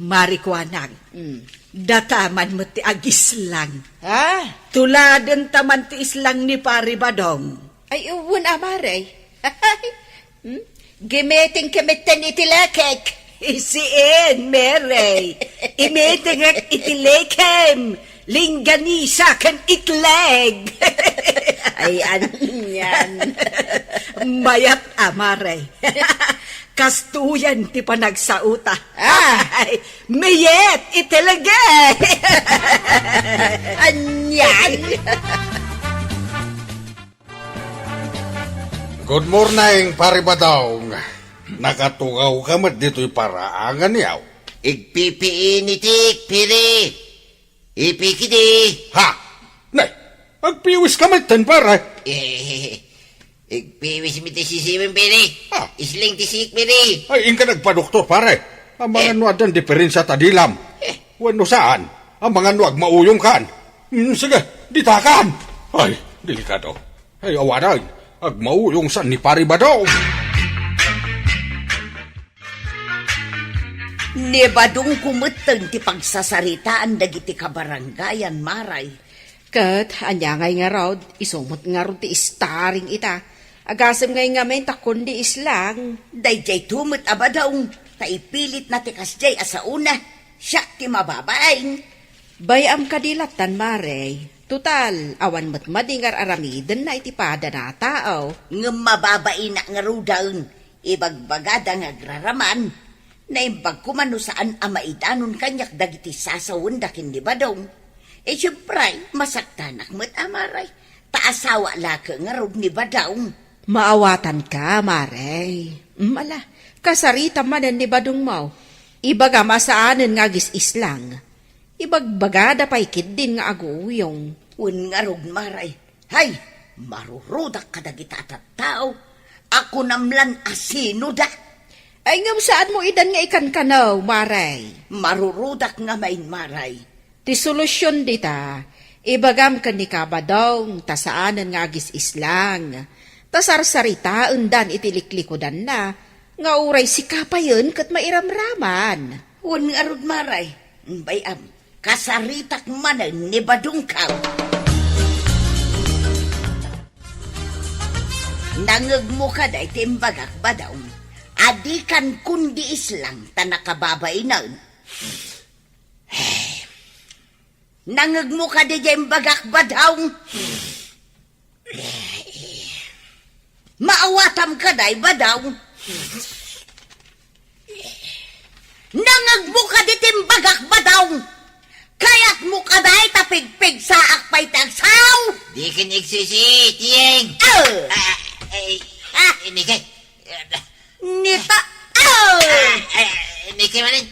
Marikuanang, Mm. data man met ti agislang. Ha? Tuladenta man ti islang ni Pari Badong. Ay, wen a, Mare. Hmm? Gimiting ka metten iti lekek. Isien, Mare. Imitingek iti lekem. Lingganisa ken itleg. Ay, anian. Mayat a, Mare. Kastoyen ti panagsaota. Ah. Ay, mayat iti lege. Anian. Good morning, Pari Badong. Nakatungaw ka met ditoy paraangan, yaw? Igpipiinitik, Piri. Ipikidi. Ha? Nay, agpiwis ka met ten, pare. Eh, igpiwis mi ti sisiwim, Piri. Ha? Isling ti siik, Piri. Ay, inka nagpadoktor, pare. Amangan Eh. no addan diferensya ta dilam. Eh. Wenno saan? Amangan no agmauyong kan. Hmm, sige, ditakan. Ay, delikado. Ay, awanan. Agmauyong san ni Pari Badong. Ni Badong kumetten ti pagsasaritaan dagiti kabarangayan, Maray. Ket ania ngay ngarud, isu met ngarud ti istaring ita. Agasem ngay ngamin ta kundi islang. Daydiay to met a Badong, ta ipilitna ti kasdiay a saona. Siak ti mababain. Bay-am kadi lattan, Mare. Total, awan met madi nga ar-aramidenna iti padana a tao. Ngem mababainak ngaruden, ibagbagada nga agraraman. Naimbag koma no saan a maidanon kaniak dagiti sasawenda ken ni Badong. E, siempre, masaktanak met a, Mare. Ta asawa la ket ngarud ni Badong. Maawatanka, Mare. Mm, ala, kasaritam manen ni Badongmo. Ibagam a saanen nga agis-islang. Ibagbagada pay ketdin nga aguyong. Wen ngarud, Mare. Hay, marurudak kadagita a tattao. Kunam lan a sinoda. Ay, ngem saanmo idan nga ikankanaw, Mare. Marurudak ngamin, Mare. Ti solusion dita, ibagam ken ni Ka Badong ta saanen nga agis-islang. Ta sarsaritaendan iti liklikudanna, nga uray sika payen ket mairamraman. Wen ngarud, Mare. Bay-am, kasaritak manen ni Badongko. Nangngegmo kadi ti imbagak, Badong, a dikan kundi islang ta nakababainen. Nangngegmo kadi ti imbagak, Badong? Maawatam kadi, Badong? Nangngegmo kadi ti imbagak, Badong? Kayatmo kadi ta pigpigsaak pay ti agsaw? Diken agsisi, Tiyeng. Oh! Ah, ay, Ah! Inike. Nita, oh! Ah, ay, inike manen.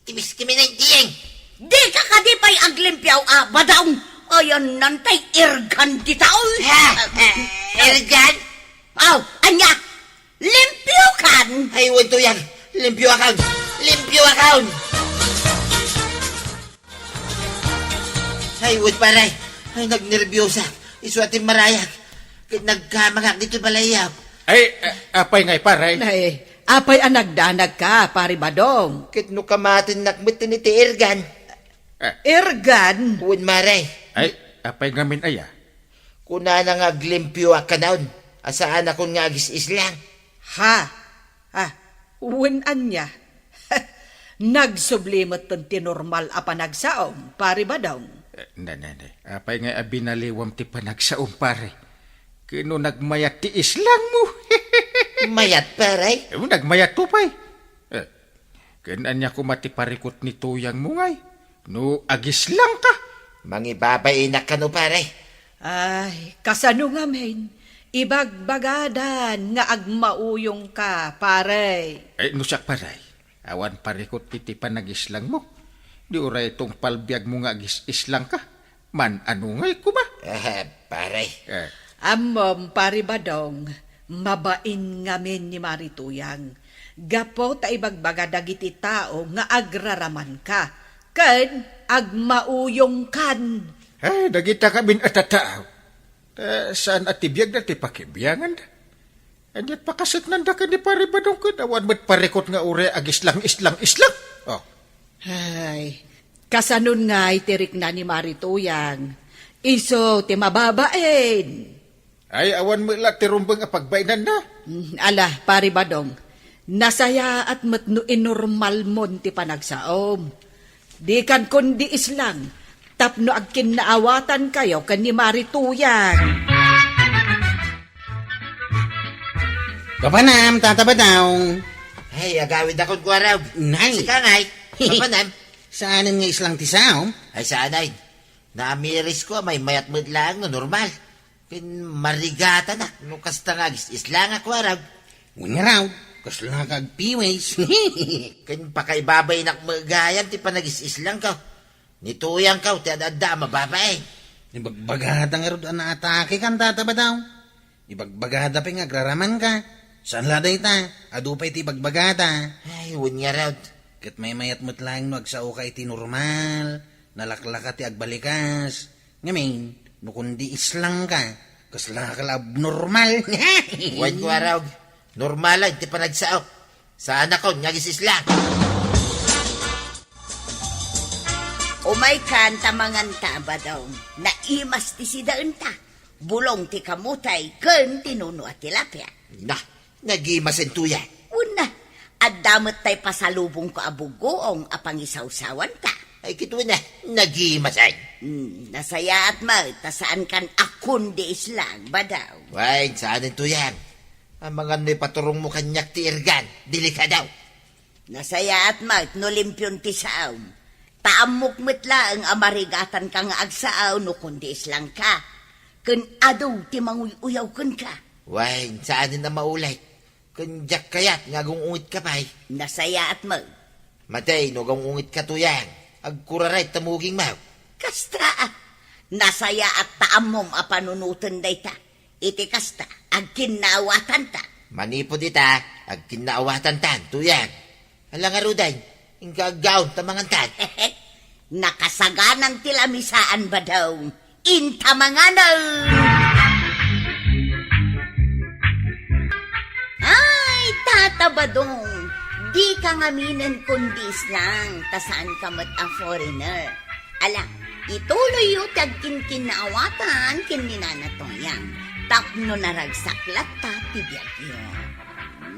Timiskimi na, Tiyeng. Dika kadi pay aglimpio a, Badong? Ayanna tay irgan dita, oy. Ha? Eh, irgan? Aw, ania? Limpiokan? Ay, wen, Tuyang. Limpioakon. Limpioakon. Ay, wen, pare. Ay, nagnerbiosa. Isu a timmarayak. Ket nagkamangak ditoy balayyo. Ay, a-, apay ngay, pare? Nay, apay a nagdanagka, Pare Badong? Ket no kamatennak met iti irgan. Eh. Irgan? Wen, mare. Ay, apay ngamin aya? Kunana nga aglimpioak kanayon, a saanakon nga agis-islang. Ha? Ah, wen ania? Nagsubli metten ti normal a panagsaom, Pare Badong. Eh, ne, ne, ne. Apay nga abinaliwam ti panagsaom, pare? Ket no nagmayat ti islangmo? Mayat, pare? Eh, nagmayat to pay. Eh, ken ania koma ti parikut ni tuyangmo ngay? No agislangka? Mangibabainak kano, pare? Ay, kasano ngamin? Ibagbagadan nga agmauyongka, pare. Eh, no siak, pare, awan parikut iti panagislangmo. Di uray tungpal biagmo nga agis-islangka. Man-ano ngay koma? Eh, pare. Eh. Ammom, Pare Badong, mabain ngamin ni Mari Tuyang. Gapu ta ibagbaga dagiti tao nga agraramanka, ken agmauyongkan. Eh, dagita ngamin a tattao. Ta saan a ti biagda ti pakibianganda. Ania ti pakaseknanda ken ni Pare Badong ket awan met parikut nga uray agislang-islang-islang. Oh. Ay, kasanon ngay ti rikna ni Mari Tuyang? Isu ti mababain. Ay, awan met la ti rumbeng a pagbainanna. Mm, ala, Pari Badong, nasayaat met no inormalmon ti panagsaom. Dikan kundi islang tapno agkinnaawatankayo ken ni Mari Tuyang. Papanam, Tata Badong. Ay, agawidakon, Kuarog. Nay. Sika ngay. Papanam. Saanen nga islang ti saom? Ay, saan ay. Naamirisko a maymayat met laeng no normal. Ken marigatanak no kasta nga agis-islang a, Kuarog. Wen ngarud, kasla ka agpiwis. Ken pakaibabainak met gayam ti panagis-islangko. Ni Tuyangko ti ad-adda a mababain. Ibagbagata ngarud a naatakekan, Tata Badong. Ibagbagata pay nga agraramanka. Saan la dayta? Adu pay ti ibagbagata. Ay, wen ngarud. Ket maymayat met laeng no agsaoka iti normal, nalaklaka ti agbalikas. Ngamin, no kundi islangka, kasla ka la abnormal. Wen, Kuarog, normal ti panagsaok. Saanakon nga agis-islang. Umaykan ta manganta, Badong. Naimas ti sidaenta. Bulong ti kamutay ken ti nuno a tilapia. Na, nagimasen, Tuyang. Wen na, adda met tay pasalubongko a bugoong a pangisawsawanta. Ay, kitaem, nagimasen. Hmm, nasayaat met ta saankan a kundi islang, Badong. Wen, saanen, Tuyang. Amangan no ipaturongmo kaniak ti irgan, delikado. Nasayaat met no limpion ti saom. Ta ammok met laeng a marigatanka nga agsao no kundi islangka. Ken adu ti manguy-uyaw kenka. Wen, saanen a maulit. Ken diak kayat nga agung-ungetka pay. Nasayaat met. Madi no agung-ungetka, Tuyang, agkuraray ta mugingmo. Kasta, nasayaat ta ammom a panunoten dayta. Iti kasta, agkinnaawatanta. Manipud ita, agkinnaawatantan, Tuyang. Ala ngaruden, inka aggaon ta mangantan. Nakasaganan ti lamisaan, Badong. Inta manganen! Ay, Tata Badong, dika ngaminen kundi islang, ta saanka met a foreigner. Ala, ituloyyo ti agkinkinnaawatan ken ni Nana Toyang tapno naragsak latta ti biagyo.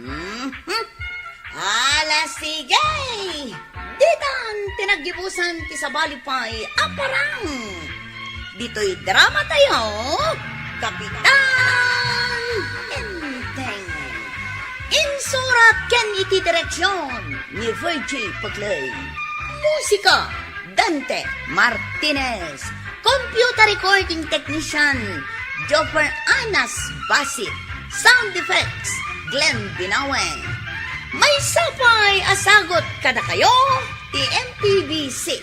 Mhm. Ala, sige! Ditan ti naggibusan ti sabali pay a parang. Ditoy drama tayo, Kapitan Enteng. Insurat ken iti direksyon ni Virgie Pagloy. Musika, Dante Martinez. Computer recording technician, Joffer Anas Basit. Sound effects, Glenn Binawen. Maysa pay a sagut kadakayo ti M P B C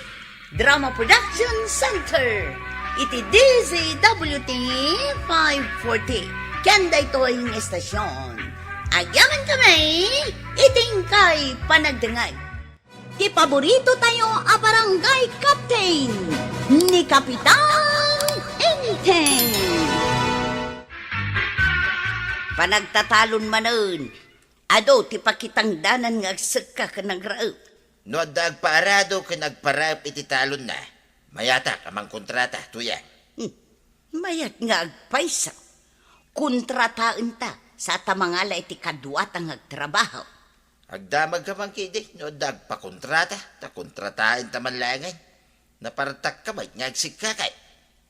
Drama Production Center iti D Z W T five forty. Ken daytoy nga estasyon, agyamankami iti inkay panagdengngeg. Ti paborito tayo a barangay captain, ni Kapitan Enteng. Panagtatalon manen, adu ti pakitangdanan nga agsekka ken agraep. No adda agpaarado ken agparaep iti talonna, mayatak a mangkontrata, Tuyang. Hmm. Mayat nga agpayso. Kontrataenta, sa ta mangala iti kaduata nga agtrabaho. Agdamagka man ketdi no adda agpakontrata, ta kontrataenta man laengen. Napartakka met nga agsekka kay.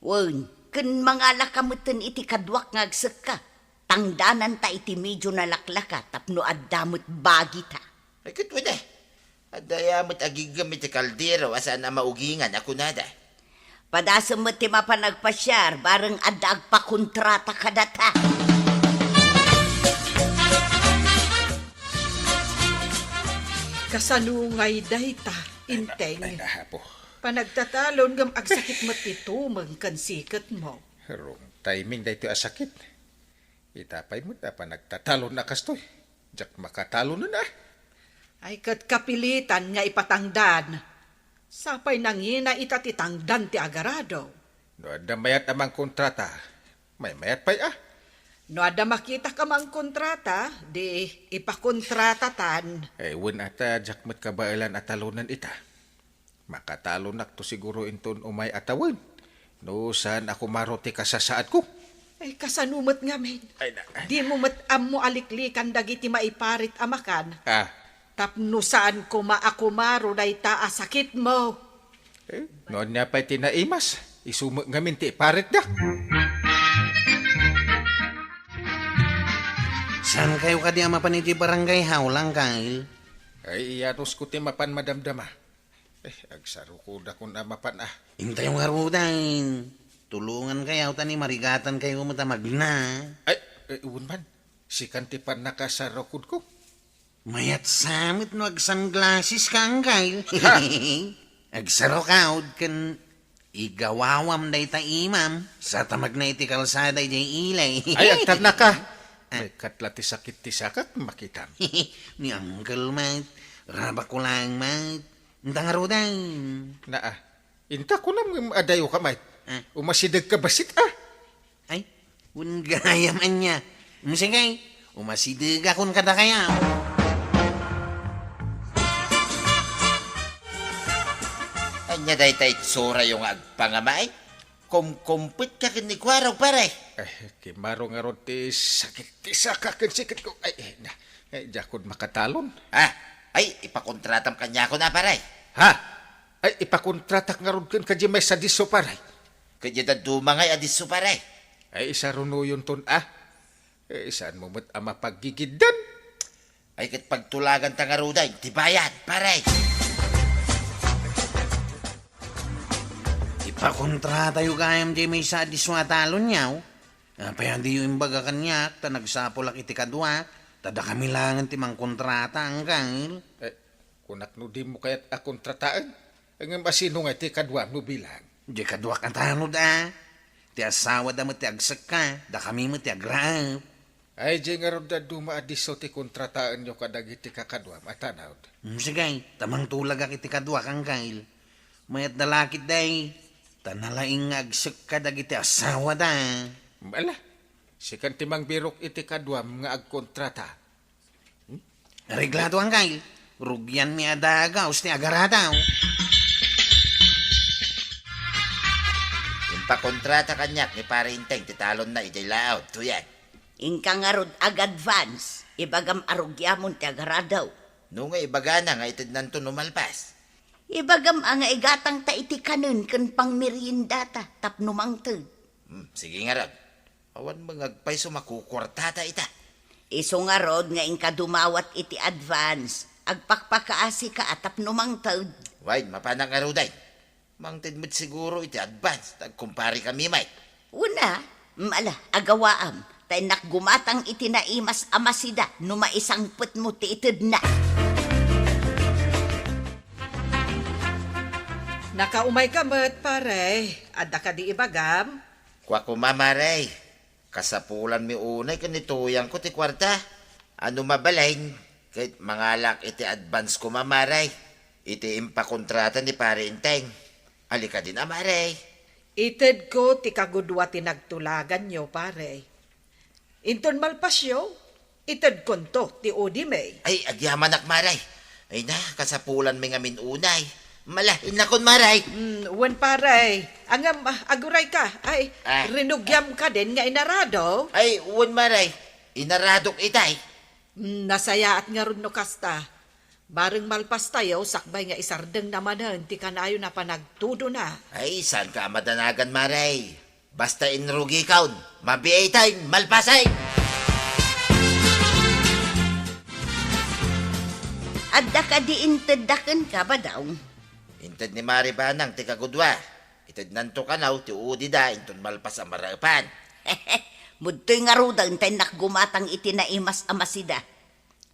Wen, ken mangalaka metten iti kaduak nga agsekka. Tangdananta iti medio nalaklaka tapno adda met bagita. Ay, ket wen, eh. Adda aya met agiggem iti kaldero a saan a maugingan a kunada. Padasem met ti mapan agpasiar, bareng adda agpakontrata kadata. Kasano ngay dayta, Inteng? Ay, na, apo. Panagtatalon ngem agsakit met ti tumeng ken siketmo. Wrong timing daytoy a sakit. Ita pay met a panagtatalon a kastoy. Diak makatalonen a. Ay, ket kapilitan nga ipatangdan. Sapay nangina ita ti tangdan ti agarado. No adda mayat a mangkontrata, maymayat pay a. No adda makitak a mangkontrata, di ipakontratatan. Eh, wen ata, diak met kabaelan a talonen ita. Makatalonak to siguro inton umay a tawen. No saan a kumaro ti kasasaadko. Ay, kasano met ngamin? Ay, na- Dimo met ammo a liklikan dagiti maiparit a makan. Ah. Tapno saan koma a kumaro dayta a sakitmo. Eh, no ania pay ti naimas, isu met ngamin ti iparitda. Saan kayo kadi a mapan iti barangay hall, Angkel? Ay, iyanusko ti mapan madamdama. Eh, agsarukodakon a mapan, ah. Intayo ngaruden. Tulongan kayo, ta ni marigatan kayo met a magna. Ay, eh, wen man. Sikan ti pannakasarukodko. Mayat sa met no agsunglasses ka, Angkel. Ha? Agsarukaod ken igawawam dayta imam, sa ta magna iti kalsada idiay ilay. Ay, agtarnaka. Ah. Ay, katla ti sakit ti sakak, makitam. Ni Angkel met, rabak ko lang met. Inta ngaruden. Naa. Inta kunam ngem adayo ka met. Ah. Umasideg ka bassit, ah. Ay, wen gayam ania. Umsegay, umasidegakon kadakayo. Ania dayta itsura'yo nga agpangamaay? Kumkumpet ka ken ni Kuarog, pare. Eh, kimaro ngarud ti sakit ti saka ken siketko. Ay, eh, na, eh, diakon makatalon. Ah, ay, ipakontratam kaniakon a, pare. Ha? Ay, ipakontratak ngarud ken kadi maysa disso, pare. Kadi dadduma ngay a disso, pare. Ay, isarunuyonton, ah. Eh, saan mo met a mapaggigiddan? Ay, ket pagtulaganta ngaruden ti bayad, pare. Ipakontratayo gayam diay maysa a disso a talonyo. Apay a diyo imbaga kaniak, ta nagsapulak iti kadua, ta dakami laengen ti mangkontrata, Angkel. Eh, kunak no dimo kayat a kontrataen, ngem asino ngay ti kaduam no bilang? Diay kaduak a talod a. Ti asawada met ti agsekka, dakami met ti agraep. Ay, diay ngarud dadduma a disso ti kontrataenyo kadagiti kakaduam a talod. Mm, sige, ta mangtulagak iti kaduak, Angkel. Mayatda la ketdi, ta nalaing nga agsekka dagiti asawada. Ala, sikan ti mangbirok iti kaduam nga agkontrata. Hmm? Areglado, Angkel. Rugianmi a dagus ti agaradaw. Impakontrata kaniak ni Pare Enteng ti talonna idiay laawto, yan. Inka ngarud ag-advance, ibagam a rugiamon ti agaradaw. No nga ibagana nga itednanto no malpas? Ibagam a nga igatangta iti kanen ken pangmeriendata tapno mangted. Hmm, sige ngarud. Awan met nga agpayso makukuartata ita. Isu ngarud nga inka dumawat iti advance, agpakpakaasika a tapno mangted. Wen, mapanak ngaruden. Mangted met siguro iti advance, ta agkumpare kami met. Wen a, mm, ala, agawaam, ta innak gumatang iti naimas a masida no maisangpetmo ti itedna. Nakaumay ka met, pare. Adda kadi ibagam? Kua koma, mare. Kasapulanmi unay ken ituyangko ti kuarta. A no mabalin, ket mangalak iti advance koma, mare, iti impakontrata ni Pare Enteng. Ali kadin a, mare. Itedko ti kagudua ti nagtulaganyo, pare. Inton malpasyo, itedkonto ti udimi. Ay, agyamanak, mare. Ay na, kasapulanmi ngamin unay. Mala, innakon, mare. Mm, wen, pare. Ngem, ah, agurayka. Ay, ah, rinugiam kadin nga inarado? Ay, wen, mare. Inaradok itay. Mm, nasayaat ngarud no kasta. Bareng malpastayo, sakbay nga isardengna manen ti kanayon a panagtudona. Ay, saanka a madanagan, mare. Basta inrugikon, mabiiten, malpasen! Adda kadi intedda kenka, Badong? Inted ni Mare Banang ti kagudua. Itednanto kano ti udida inton malpas a maraepan. Mudtoy ngaruden ta innak gumatang iti naimas a masida.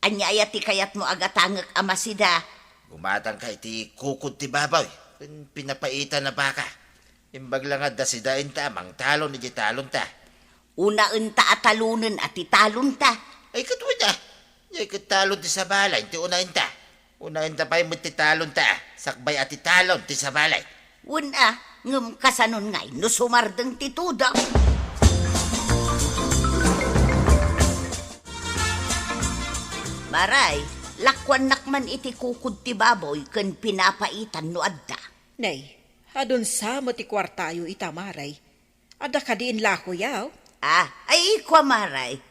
Ania aya ti kayatmo a gatangek a masida? Gumatangka iti kukod ti baboy ken pinapaitan a baka. Imbag la nga adda sidaenta a mangtalon iti talonta. Unaenta a talonen a ti talonta. Ay, ket wen a. Diay ket talon ti sabali ti unaenta. Unaenta pay met ti talonta, sakbay a ti talon ti sabali. Wen a, ngem kasanon ngay no sumardeng ti tudo? Maray, lakuannak man iti kukod ti baboy ken pinapaitan no adda. Nay, adun sa met ti kuartayo ita, Mare. Adda kadi inlakoyo? Ah, ay, kua, Mare.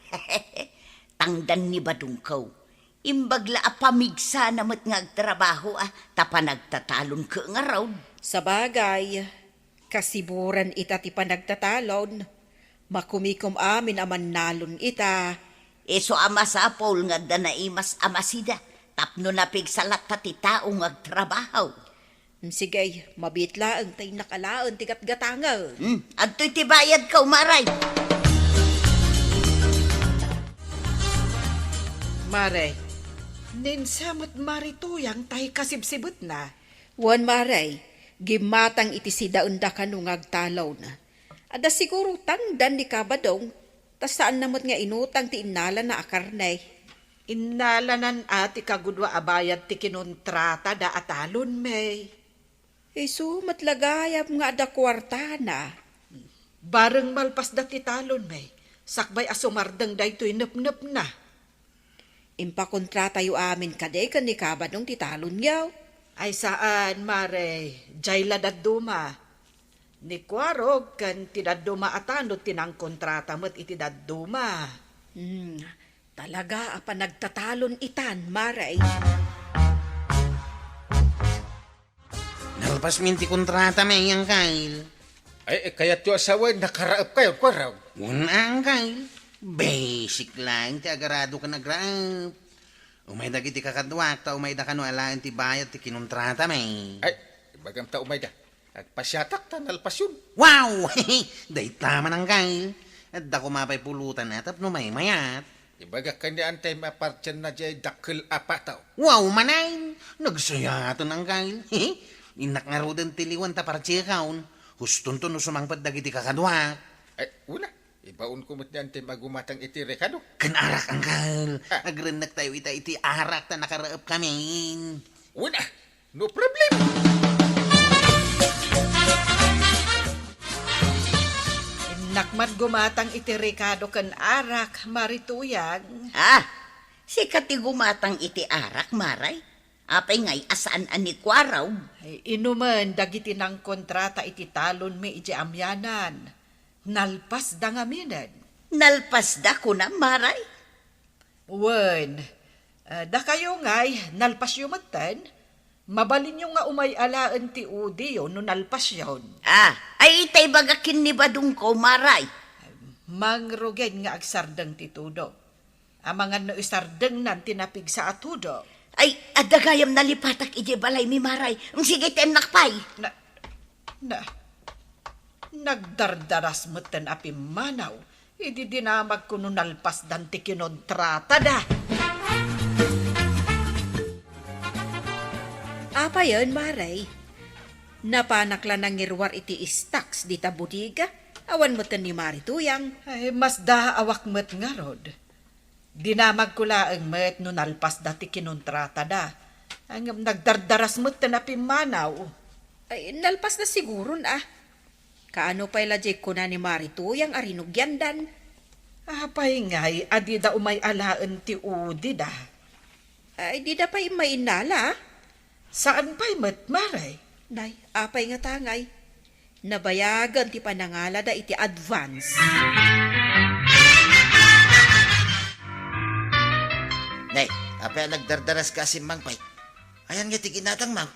Tangdan ni badongko. Imbag la a pamigsana met nga agtrabaho, ah, ta panagtatalon ket ngarud. Sabagay, kasiburan ita ti panagtatalon. Makumikom amin a mannalon ita. Isu a masapul nga adda naimas a masida tapno napigsa latta ti tao nga agtrabaho. Sige, mabiit laeng ta innak alaen ti gatgatangen. Hmm, adtoy ti bayadko, Mare. Mare, ninsa met Mare Tuyang tay kasibsibetna. Wen, Mare, gimmatang iti sidaenda kano nga agtalon. Adda siguro tangdan ni Kabadong, ta saanna met nga inutang ti innalana a karne. Innalanan a ti kagudua a bayad ti kinontratada a talonmi. Isu met la gayam nga adda kuartana. Bareng malpasda ti talonmi, sakbay a sumardeng daytoy nepnepna. Impakontratayo amin kadi ken ni Kabadong ti talonyo? Ay saan, Mare, jay la dadduma. Ni Kuarog ken ti dadduma a tanod ti nangkontrata met iti dadduma. Hmm, talaga a panagtatalon itan, Mare. Nalpasmin ti kontratami, Angkel. Ay, eh, kayatyo a sawen, nakaraepkayo, Kuarog. Wen, Angkel. Basic laeng ti agarado ken agraep. Umay dagiti kakaduak, ta umayda kano alaen ti bayad ti kinontratami. Ay, ibagam ta umayda. Agpasiatak ta nalpasyon. Wow! Dayta man, Angkel. Adda koma pay pulutan a tapno maymayat. Ibagak ken ni Antay mapartianna diay dakkel a pataw. Wow, manen! Nagsayaten, Angkel. Innak ngaruden ti liwan ta partiekon. Hustonto no sumangpet dagiti kakaduak. Ay, una. Ibaonko met ni Antay a gumatang iti rekado. Ken arak, Angkel. Ha. Agrennektayo ita iti arak ta nakaraepkamin. Una, no problem. Innak man gumatang iti rekado ken arak, Mare Tuyang. Ah, sika ti gumatang iti arak, Mare? Apay ngay a saan a ni Kuarog? Ay, inumen dagiti nangkontrata iti talonmi idiay Amianan. Nalpasda ngamin. Nalpasda, kunam, Mare? Wen, ah, dakayo ngay, nalpasyo metten? Mabalinyo nga umay alaen ti udiyo no nalpasyon. Ah, ay, itay baga ken ni badongko, Mare. Mangrugen nga agsardeng ti tudo. Amangan no isardengnan ti napigsa a tudo. Ay, adda gayam nalipatak idiay balaymi, Mare. Sige, tennak pay. Na, na, nagdardaras metten a pimmanaw idi dinamagko no nalpasdan ti kinontratada. Apayen, Mare? Napanak la nangiruar iti stocks dita bodega. Awan metten ni Mare Tuyang. Ay, masdaawak met ngarud. Dinamagko laeng met no nalpasda ti kinontratada. Ngem nagdardaras metten a pimmanaw. Ay, nalpasda siguron a. Kaano pay la diay kuna ni Mare Tuyang a rinugiandan? Apay ngay a dida umay alaen ti udida? Ay, dida pay immainala, a? Saan pay met, Mare? Nay, apay ngata ngay? Nabayagen ti panangalada iti advance. Nay, apay a nagdardaras ka a simmangpet? Ayan nga ti ginatang, ma'am?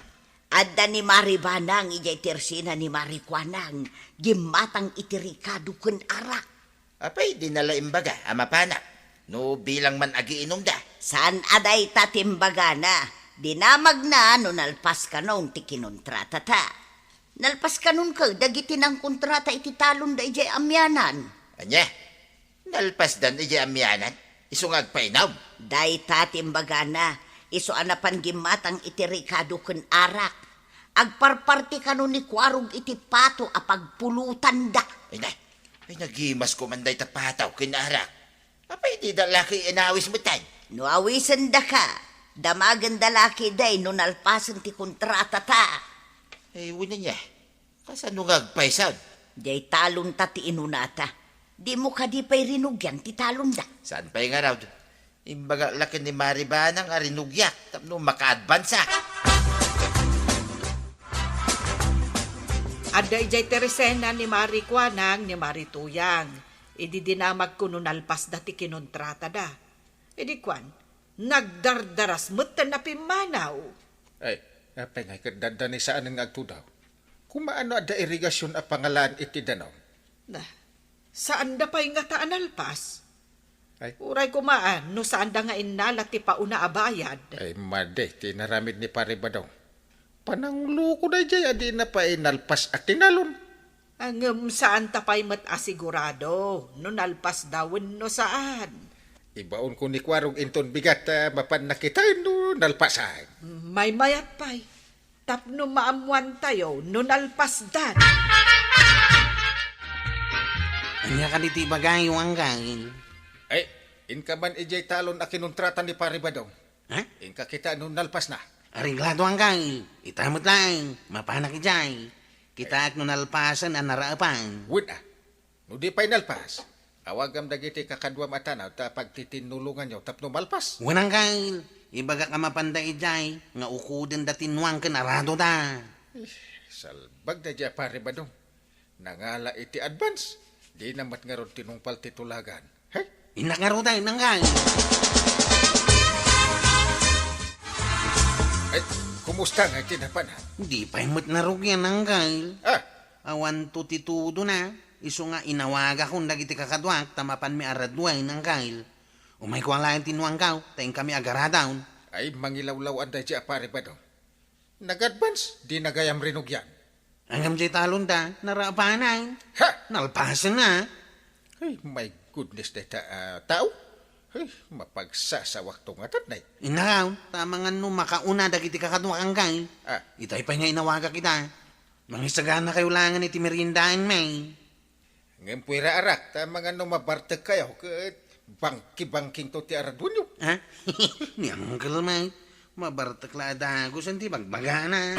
Adda ni Mari Banang idiay tersina ni Mari Kuanang, gimmatang iti rikado ken arak. Apay, dina la imbaga a mapanak no bilang man agiinumda? Saan a dayta ti imbagana. Dinamagna no nalpas kanon ti kinontratata. Nalpas kanon ket dagiti nangkontrata iti talonda idiay Amianan. Ania? Nalpasdan idiay Amianan? Isu nga agpainum? Dayta ti imbagana. Isu a napan gimmatang iti rikado ken arak. Agparparti kanon ni Kuarog iti pato a pagpulotanda. Ay, nay. Ay, nagimas ko man dayta pato ken arak. Apay, dida la ket inawis metten? No awisendaka, damagenda la ketdi no nalpasen ti kontratata. Ay, wen ania. Kasano nga agpayso? Diay talonta ti inunata. Dimo kadi pay rinugian ti talonda? Saan pay ngarud? Imbagak la ken ni Mari Banang a rinugiak tapno makaadvansa. Adda idiay Teresena ni Mari Kuanang ni Mari Tuyang. Idi dinamagko no nalpasda ti kinontratada. Idi kuan, nagdardaras met a napimmanaw. Ay, apay ngay ket dadda ni saanen nga agtudaw? Kumaano adda irigasion a pangalaan iti danum? Na, saanda pay ngata a nalpas? Ay. Uray koma, ah, no saanda nga innala ti pauna a bayad. Ay, madi ti inaramid ni Pare Badong. Panangloko daydiay a dina pay nalpas a tinalon. Ngem saanta pay met a sigurado no nalpasda wenno saan. Ibaonko ni Kuarog inton bigat, ah, mapanna kitaen no nalpasan. Maymayat pay. Tapno maammoantayo no nalpasdan. Ania kadi ti ibagayo, Anggail? Ay, inka man idiay talon a kinontrata ni Pare Badong. Ha? Inka kitaen no nalpasna. Areglado, Anggail. Ita met laeng, mapanak idiay. Kitaek no nalpasen a naraepan. Wen a. No di pay nalpas, awagam dagiti kakaduam a tanaw ta pagtitinnulonganyo tapno malpas. Wen, Anggail, ibagak a mapanda idiay nga ukoden da ti nuang ken aradoda. Eh, salbag daydiay a Pare Badong. Nangala iti advance, dina met ngarud tinungpal ti tulagan. Hey? Innak ngaruden, Anggail. Ay, kumusta nga iti napanan? Di pay met narugian, Anggail. Ah. Awanto ti tudona. Isu nga inawagakon dagiti kakaduak ta mapanmi a raduen, Anggail. Umayko a laeng ti nuangkaw, ta inkami agaradaw. Ay, mangilawlaw-an daydiay a Pare Badong. Nag-advance, dina gayam rinugian. Ngem diay talonda, naraepanan. Ha? Nalpasenna. Ay, my goodness, dayta a tao. Ay, mapagsasawakto ngarud, nay. Innak, ta amangan no makauna dagiti kakaduak, Anggail. Ah. Itay pay nga inawagak ita. Mangisaganakayo laengen iti meriendaenmi. Ngem puiraarak, ta amangan no mabartekkayo ket bangki-bangkingto ti araduenyo. Ha? Ni Uncle Mike, mabartek la a dagus ti bagbagana.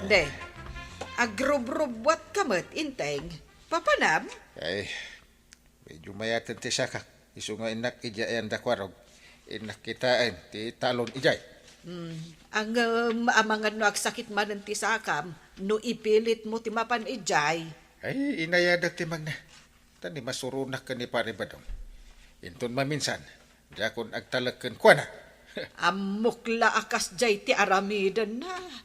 De, agrubrubuatka met, Inteng. Papanam? Ay, medyo mayaten ti sakak. Isu nga innak idiay ayan da Kuarog. Innak kitaen ti talon idiay. Hmm. Ngem amangan no agsakit manen ti sakam, no ipilitmo ti mapan idiay. Ay, inayadak ti mangna. Ta ni masuronak ken ni Pare Badong. Inton maminsan, diakon agtalek kenkuana. Ammok la a kasdiay ti aramidenna.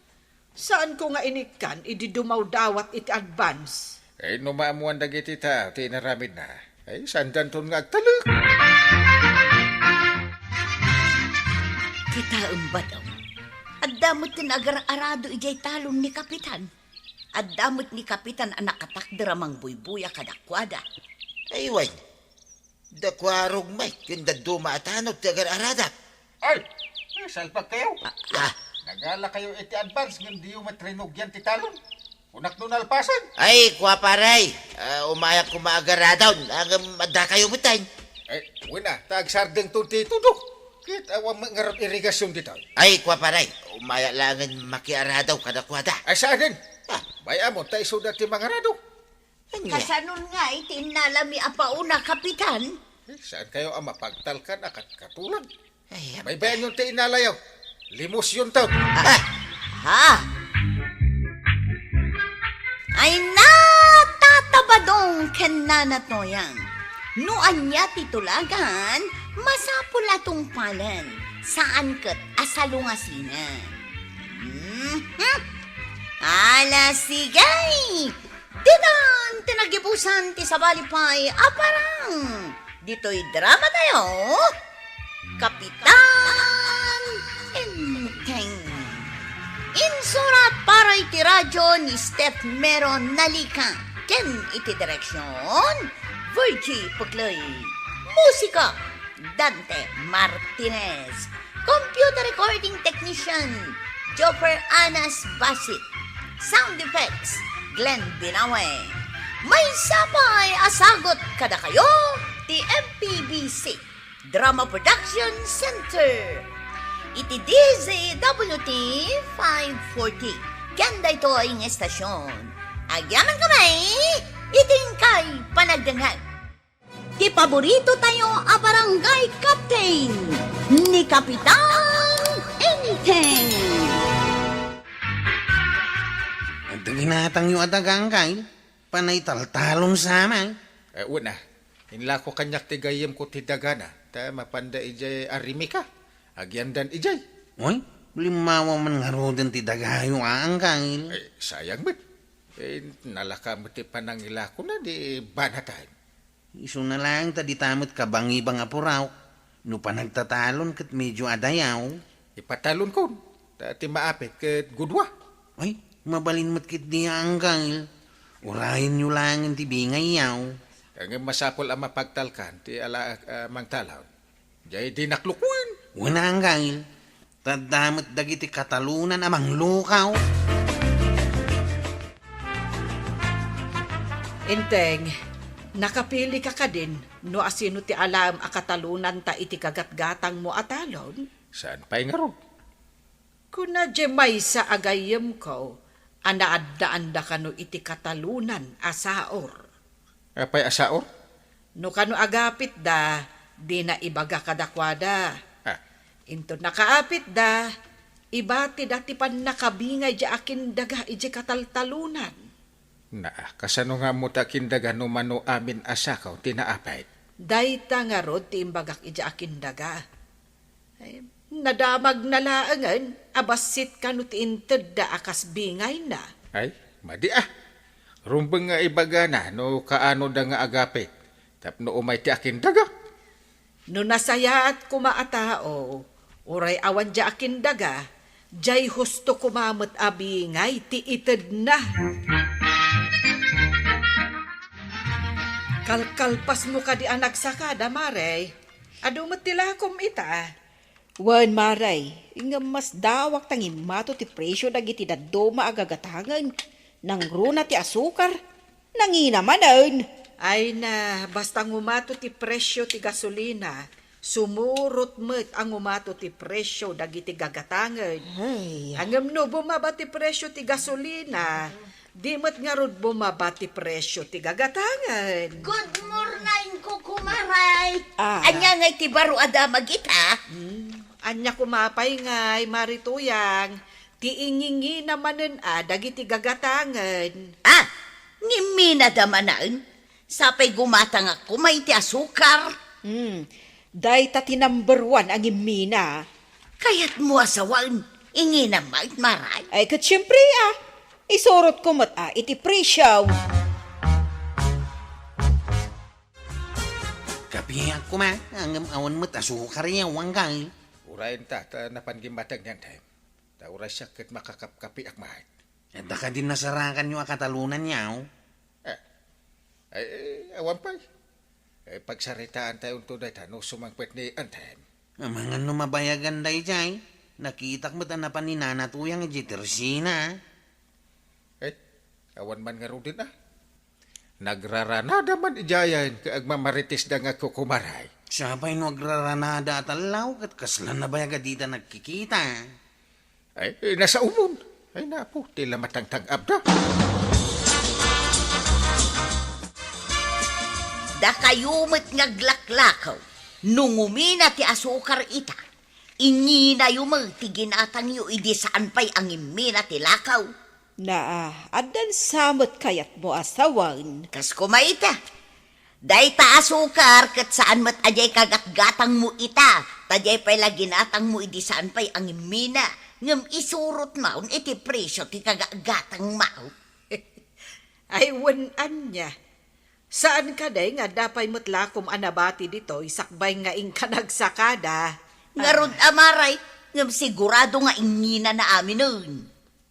Saanko nga inikkan idi dumawdawat iti advance. Ay, no maammoan dagiti tao ti inaramidna, ay, saandanton nga agtalek. Kitaem, Badong. Adda met ti agar-arado idiay talon ni Kapitan. Adda met ni Kapitan a nakatakder a mangbuybuya kadakuada. Ay, wen. Da Kuarog Mike ken dadduma a tanaw ti agar-aradak. Ay! Eh, salpagkayo. Ah, ah. Nagalakayo iti advance ngem diyo met rinugian ti talon. Kunak no nalpasen. Ay, kua paray. Ah, umayak koma agaradaw. Ngem addakayo metten. Eh, wen a, ta agsardengton ti tudok. Ket awan met ngarud irigasion ditoy. Ay, kua paray. Umayak laengen makiaradaw kadakuada. Ay, saanen? Ah. Bay-amon ta isuda ti mangarado. Ania? Kasanon nga iti innalami a pauna, Kapitan? Eh, saankayo a mapagtalkan a kat-, katulag? Ay, am- Baybayanyon ti innalayo. Limusyonto. Ah, ha? Ay na, Tata Badong ken Nana Toyang. No ania ti tulagan, masapul a tungpalen. Saan ket a salungasinen. Mhm. Ala, sige! Ditan ti nagibusan ti sabali pay a parang ditoy drama tayo, Kapitan Enteng. Insurat para iti radyo ni Steph Meron Nalika ken iti direksyon, Virgie Pucloy. Musika, Dante Martinez. Computer recording technician, Joffer Anas Basit. Sound effects, Glenn Binawe. Maysa pay a sagut kadakayo ti M P B C Drama Production Center iti D Z W T five forty. Ken daytoy nga estasyon, agyamankami iti inkay panagdengngeg. Ti paborito tayo a barangay captain, ni Kapitan Enteng! Adda ginatangyo a daga, Angkel? Panay taltalon sa amin. Eh, una, inlako kaniak ti gayyemko ti dagana, ta mapanda idiay Arimica. Agyandan idiay. Uy, limmawa man ngaruden ti dagayo a, Angkel. Eh, sayang met. Eh, nalaka met ti panangilakona di banatan. Isuna laeng ta dita met kabangibang a puraok. No panagtatalon ket medio adayaw. Ipatalonkon, ta ti maapit ket gudua. Ay, mabalin met ketdi a, Angkel. Urayenyo laengen ti bingayyaw. Ngem masapul a mapagtalkan ti ala a mangtalon. Jay di naklukoen. Wen, Angkel. Ta adda met dagiti katalonan a manglukaw. Enteng, nakapilika kadin no asino ti alaem a katalonanta iti gagatgatangmo a talon? Saan pay ngarud? Kuna diay maysa a gayyemko a naaddaanda kano iti katalonan a saor. Apay a saor? No kano agapitda, dina ibaga kadakuada. Ah. Inton nakaapitda, ibatida ti pannakabingay diay a kindaga idiay kataltalonan. Naa, kasano nga ammo ta kindaga no mano amin a sakaw ti naapit? Dayta ngarud ti imbagak idiay a kindaga. Ay, nadamagna laengen a bassit kano ti intedda a kas bingayna. Ay, madi a. Rumbeng nga ibagana no kaanoda nga agapit tapno umay ti akindaga. No nasayaat koma a tao, uray awan diay akindaga, diay husto koma met a bingay ti itedna. Kalkalpasmo kadi a nagsakada, Mare? Adu met ti lakom ita. Wen, Mare, ngem masdawak ta ngimmato ti presio dagiti dadduma a gagatangen. Nangruna ti asukar, nangina manen. Ay na, basta ngumato ti presio ti gasolina, sumurot met a ngumato ti presio dagiti gagatangen. Ay. Ngem no bumaba ti presio ti gasolina, di met ngarud bumaba ti presio ti gagatangen. Good morning, kukumaray. Ah. Ania ngay ti baro a damag ita? Hmm. Ania koma pay ngay, Mari Tuyang, ti ingingina manen a dagiti gagatangen? Ah, ngiminada manen? Sapay gumatangak koma iti asukar. Hmm, dayta ti number one a ngimmina. Kayatmo a sawen, inginam met, Mare? Ay, ket siempre, ah. Isurotko met, ah, iti presio. Kapiak koma, ngem awan met asukar, Angkel. Urayen ta, ta napan gimmatang ni Anthem. Ta uray siak ket makakapkapiak met. Adda kadi nasarakanyo a katalonanyo? Eh, ay, eh, awan pay. Eh, pagsaritaantayo unto dayta no sumangpet ni Anthem. Amangan no mabayagan daydiay, nakitak met a napan ni Nana Tuyang idiay tersina. Eh, awan man ngaruden a. Nagraranada man idiayen ket agmamarites da nga kukumaray. Sapay no agraranada a tallaw ket kasla nabayag a dida nagkikita. Ay, eh, nasaomon. Ay, napo, ti la matangtang-abda. Dakayo met nga aglaklakaw, no ngumina ti asukar ita, inginayo met ti ginatangyo idi saan pay a ngimmina ti lakaw. Naa, addan sa met kayatmo a sawen. Kas koma ita. Dayta asukar ket saan met a diay kagatgatangmo ita, ta diay pay la ginatangmo idi saan pay a ngimmina, ngem isurotmon iti presio ti kagatgatangmo. Ay, wen ania. Saan kadi nga adda pay met lakom a nabati ditoy sakbay nga inka nagsakada? Ngarud a, Mare, ngem sigurado nga inginana aminen.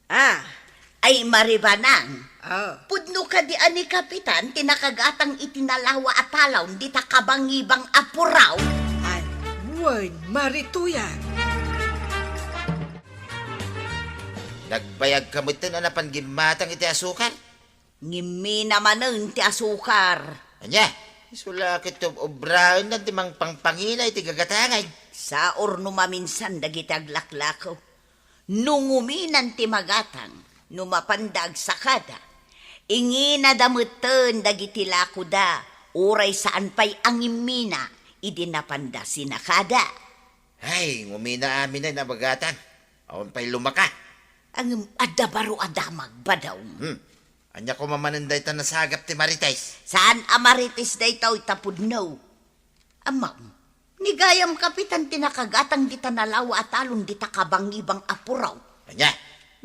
Ah. Ay, Mari Banang. Ah. Pudno kadi a ni Kapitan ti nakagatang iti nalawa a talon dita kabangibang a puraw? Ay, wen, Mari Tuyang. Nagbayagka metten a napan gimmatang iti asukar? Ngimmina manen ti asukar. Ania? Isu la ket ob-obraendan ti mangpangpangina iti gagatangen. Saor no maminsan dagiti aglaklakaw. No nguminan ti magatang, no mapanda agsakada, inginada metten dagiti lakoda, uray saan pay a ngimmina idi napanda sinakada. Ay, ngumina aminen a magatang. Awan pay lumaka. Ngem adda baro a damag, Badong. Hmm. Ania koma manen dayta nasagap ti Marites? Saan a Marites daytoy ta pudno. Ammom, ni gayam Kapitan ti nakagatang dita nalawa a talon dita kabangibang a puraw. Ania?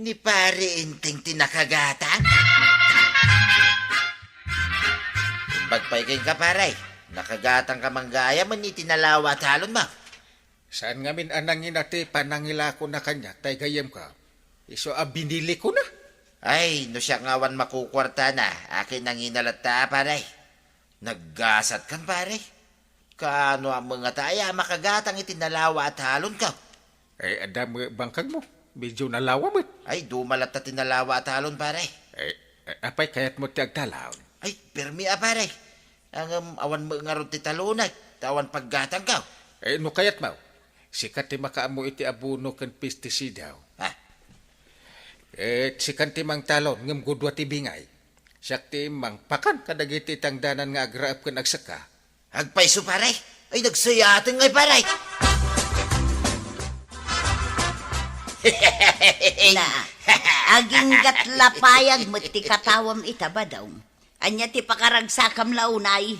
Ni Pare Enteng ti nakagatang? Imbag pay kenka, pare. Nakagatangka man gayam iti nalawa a talon, ma. Saan ngamin a nangina ti panangilakona kaniak, tay gayyemko? Isu a binilikona. Ay, no siak nga awan makukuartana, akin nangina latta, pare. Naggasatkan, pare. Kaano a mengata aya a makagatang iti nalawa a talonko? Ay, adda met bangkagmo. Medyo nalawa met. Ay, duma latta ti nalawa a talon, pare. Ay, ay, apay kayatmo ti agtalon? Ay, permi a, pare. Ngem awan met ngarud ti talonek, ta awan paggatangko. Eh, no kayatmo, sika ti makaammo iti abono ken pestisida. Ah. Eh, sikan ti mangtalon, ngem gudua ti bingay. Siak ti mangpakan kadagiti tangdanan nga agraep ken agsekka. Agpayso, pare. Ay, nagsayaaten ngay, pare. Na, aginggat la payag met ti katawam ita, Badong. Ania ti pakaragsakam la unay?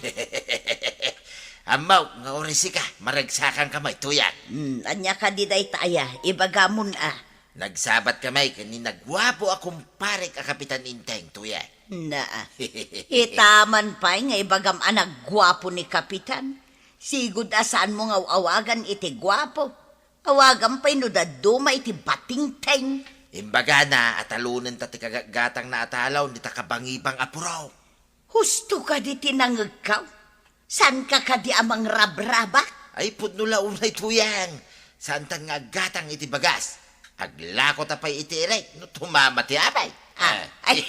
Ammok nga uray sika, maragsakanka met, Tuyang. Hmm, ania kadi dayta aya? Ibagamon a. Nagsabatka met ken ni naguapo a kumparek a Kapitan Enteng, Tuyang. Na, ita man pay nga ibagam a naguapo ni Kapitan. Sigud a saanmo nga aw-awagan iti guapo. Awagam pay no dadduma iti batingteng. Imbagana a talonenta ti kagatgatangna a talon dita kabangibang a puraw. Husto kadi ti nangegko? Saanka kadi a mangrabrabak? Ay, pudno la unay, Tuyang. Saantan nga aggatang iti bagas. Aglakota pay iti irek no tumama ti apay. Ah, ah. Ay.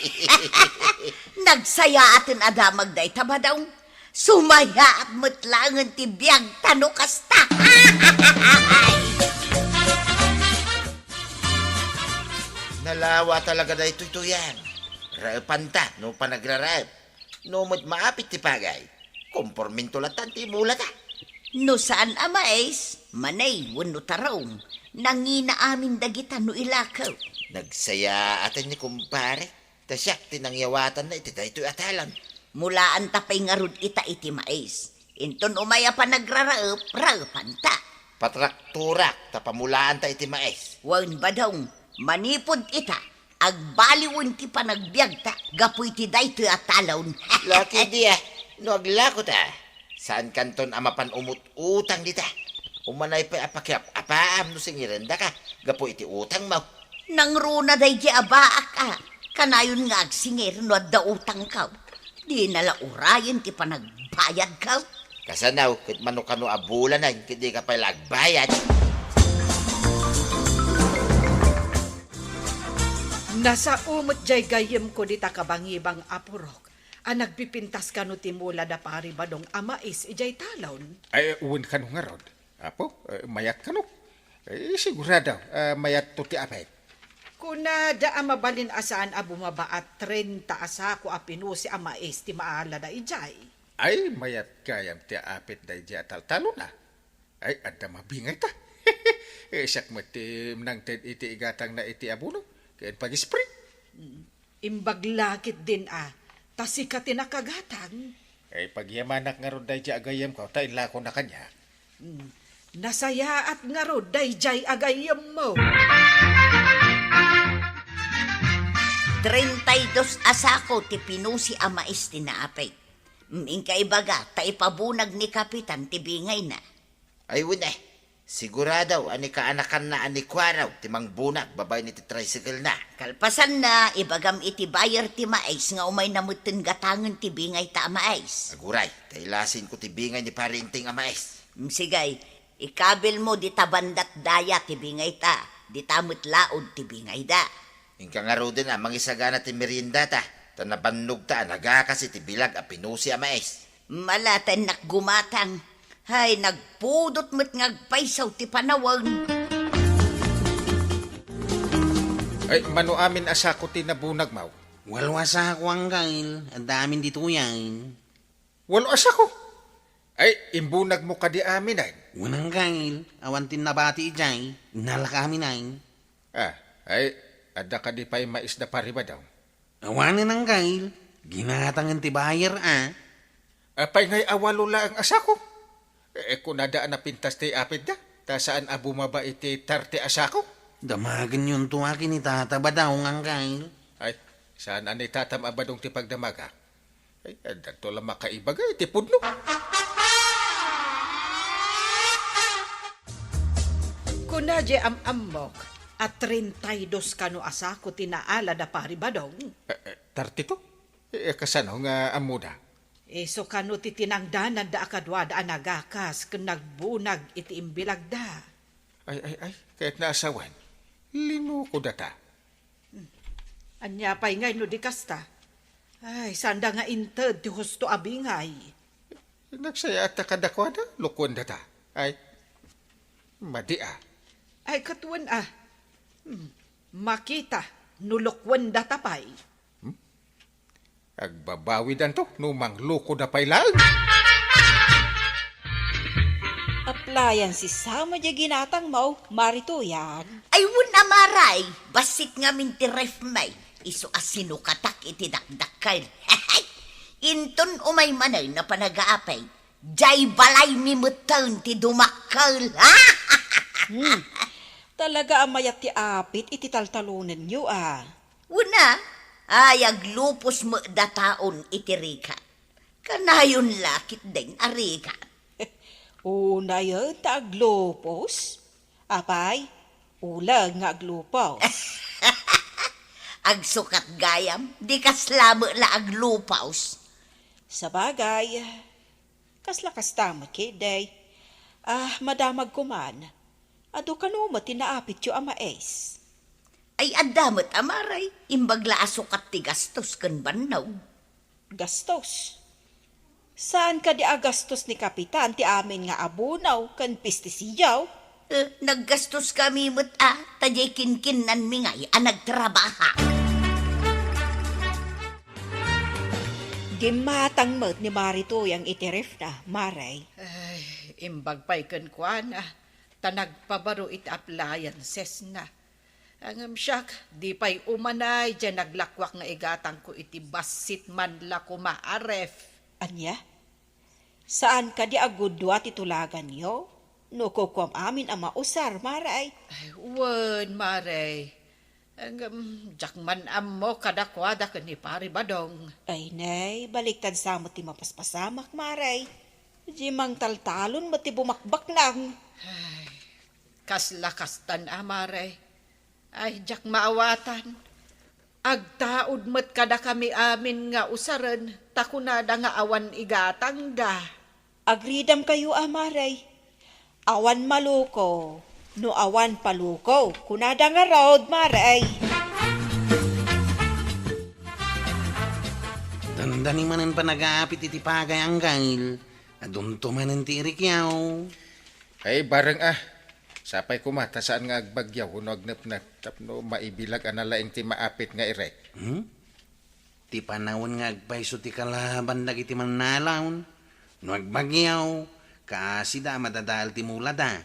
Nagsayaaten a damag dayta, Badong. Sumayaat met laengen ti biagta no kasta. Nalawa talaga daytoy, Tuyang. Raepanta no panagraraep. No met maapit ti pagay, kompormento latta ti imulata. No saan a mais, manay wenno tarong, nangina amin dagita no ilako. Nagsayaaten ni kumpare, ta siak ti nangyawatanna iti daytoy a talon. Mulaanta pay ngarud ita iti mais. Inton umay a panagraraep, raepanta. Patrakturak ta pamulaanta iti mais. Wen, Badong, manipud ita, agbaliwen ti panagbiagta gapu iti daytoy a talon. Laki dia, no aglakota, saankanton a mapan umut-utang dita. Umanay pay a pakiap-apaam no singirendaka gapu iti utangmo. Nangruna daydi a baak a, kanayon nga agsingir no adda utangko. Dina la urayen ti panagbayadko. Kasano ket mano-kano a bulanen ket dika pay la agbayad? Nasao met jay gayyemko dita kabangibang a purok a nagpipintas kano ti mula da Pari Badong a mais idiay talon. Ay, wen kano ngarud, Apo, eh, mayat kano? Eh, sigurado, eh, mayatto ti apit. Kunada a mabalin a saan a bumaba a trenta a sako a pinusi a mais ti maala da idiay. Ay, mayat gayam ti apit daydi a taltalona. Ay, adda mabingayta. Eh, siak met ti nangted iti igatangna iti abono ken pag-spray. Mm. Imbag la ketdin a, ta sika ti nakagatang. Ay, pagyamanak ngarud daydi a gayyemko, ta ilakona kaniak. Mm. Nasayaat ngarud daydiay a gayyemmo. Treinta y dos a sako ti pinusi a mais ti naapit. Mm, inka ibaga, ta ipabunag ni Kapitan ti bingayna. Ay, wen, eh. Sigurado a ni kaanakanna a ni Kuaraw ti mangbunag babaen iti tricycle-na. Kalpasanna, ibagam iti buyer ti mais nga umayna metten gatangen ti bingayta a mais. Aguray, ta ilasinko ti bingay ni Pari Enteng a mais. Mm, sige, ikabilmo dita bandat daya ti bingayta, dita met laud ti bingayda. Inka ngaruden a mangisagana ti meriendata, ta nabannogta a nagakas iti bilag a pinusi a mais. Malatennak gumatang. Hay, nagpudot met nga agpayso ti panawen. Ay, mano amin a sako ti nabunagmo? Walo a sako, Anggail. Adda amin ditoyen. Walo a sako? Ay, imbunagmo kadi aminen? Wen, Anggail. Awan ti nabati idiay. Nalaka aminen. Ah, ay, adda kadi pay mais da Pari Badong? Awanen, Anggail. Ginatangen ti buyer, a. Apay ngay a walo laeng a sako? Eh, kunada a napintas ti apitda, ta saan a bumaba iti tarte a sako? Damagenyon to a ken ni Tata Badong, Anggail. Ay, saan a ni Tatam a Badong ti pagdamagak? Ay, addanto la makaibaga iti pudno. Kuna di am-ammok a treinta y dos kano a sako ti naala da Pari Badong? Eh, eh, tartito? Eh, kasano nga ammoda? Isu kano ti tinangdananda a kaduada a nagakas ken nagbunag iti imbilagda. Ay, ay, ay, ket naasawen. Linuko data. Ania pay ngay no di kasta? Ay, saanda nga inted ti husto a bingay. Nagsayaat ta kadakuada, lukuen data. Ay, madi a. Ay, katuen a. Hmm, makita no lukuen data pay. Hmm? Agbabawidanto no mangluko da pay laeng. Aplayan si Sama di ginatang mo, Mari Tuyang. Ay, wen a Maray, bassit ngamin ti ref mi. Isu a sinukatak iti dakdakkel. Inton umay manen a panagaapay, jay balay mi metten ti dumakkel. Hmm. Talaga a mayat ti apit iti taltalonenyo, a. Una, ay aglupos met dataon iti rigat. Kanayon la ketdin a rigat. Unayen ta aglupos? Apay, uleg nga aglupos. Agsukat gayam, di kasla met la aglupos. Sabagay, kasla kasta met ketdi. Ah, madamag koman. Adu kano met ti naapityo a mais? Ay, adda met a Maray, imbag la a sukat ti gastos ken bannog. Gastos? Saan kadi a gastos ni Kapitan ti amin nga abono ken pestisidio? Eh, naggastos kami met a, ta diay kinkinnanmi ngay a nagtrabaha. Gimmatang met ni Mari Tuyang iti refna, Maray. Ay, imbag pay kenkuana, ta nagpabaro iti appliancesna. Ngem siak, di pay umanay diay naglakuak nga igatangko iti bassit man la koma a ref. Ania? Saan kadi a gudua ti tulaganyo? No kukuam amin a mausar, Maray. Ay, wen, Maray. Ngem, diak man ammo kadakuada ken ni Pari Badong. Ay, nay, baliktad sa met ti mapaspasamak, Maray. Di mangtaltalon met ti bumakbaknang. Ay, kasla kastan a, Maray. Ay, diak maawatan. Agtaud met kadakami amin nga usaren, ta kunada nga awan igatangda. Agridam kayo a, Maray. Awan maluko, no awan paluko, kunada ngarud, Maray. Dandani manen panagaapit iti pagay, Anggail. Adunto manen ti irikyaw. Ay, bareng a. Sapay koma ta saan nga agbagyaw wenno agnepnep tapno maibilag a nalaing ti maapit nga irek. Hmm? Ti panawen nga agpayso ti kalaban dagiti mannalaon. No agbagyaw, kaasida a madadael ti mulada.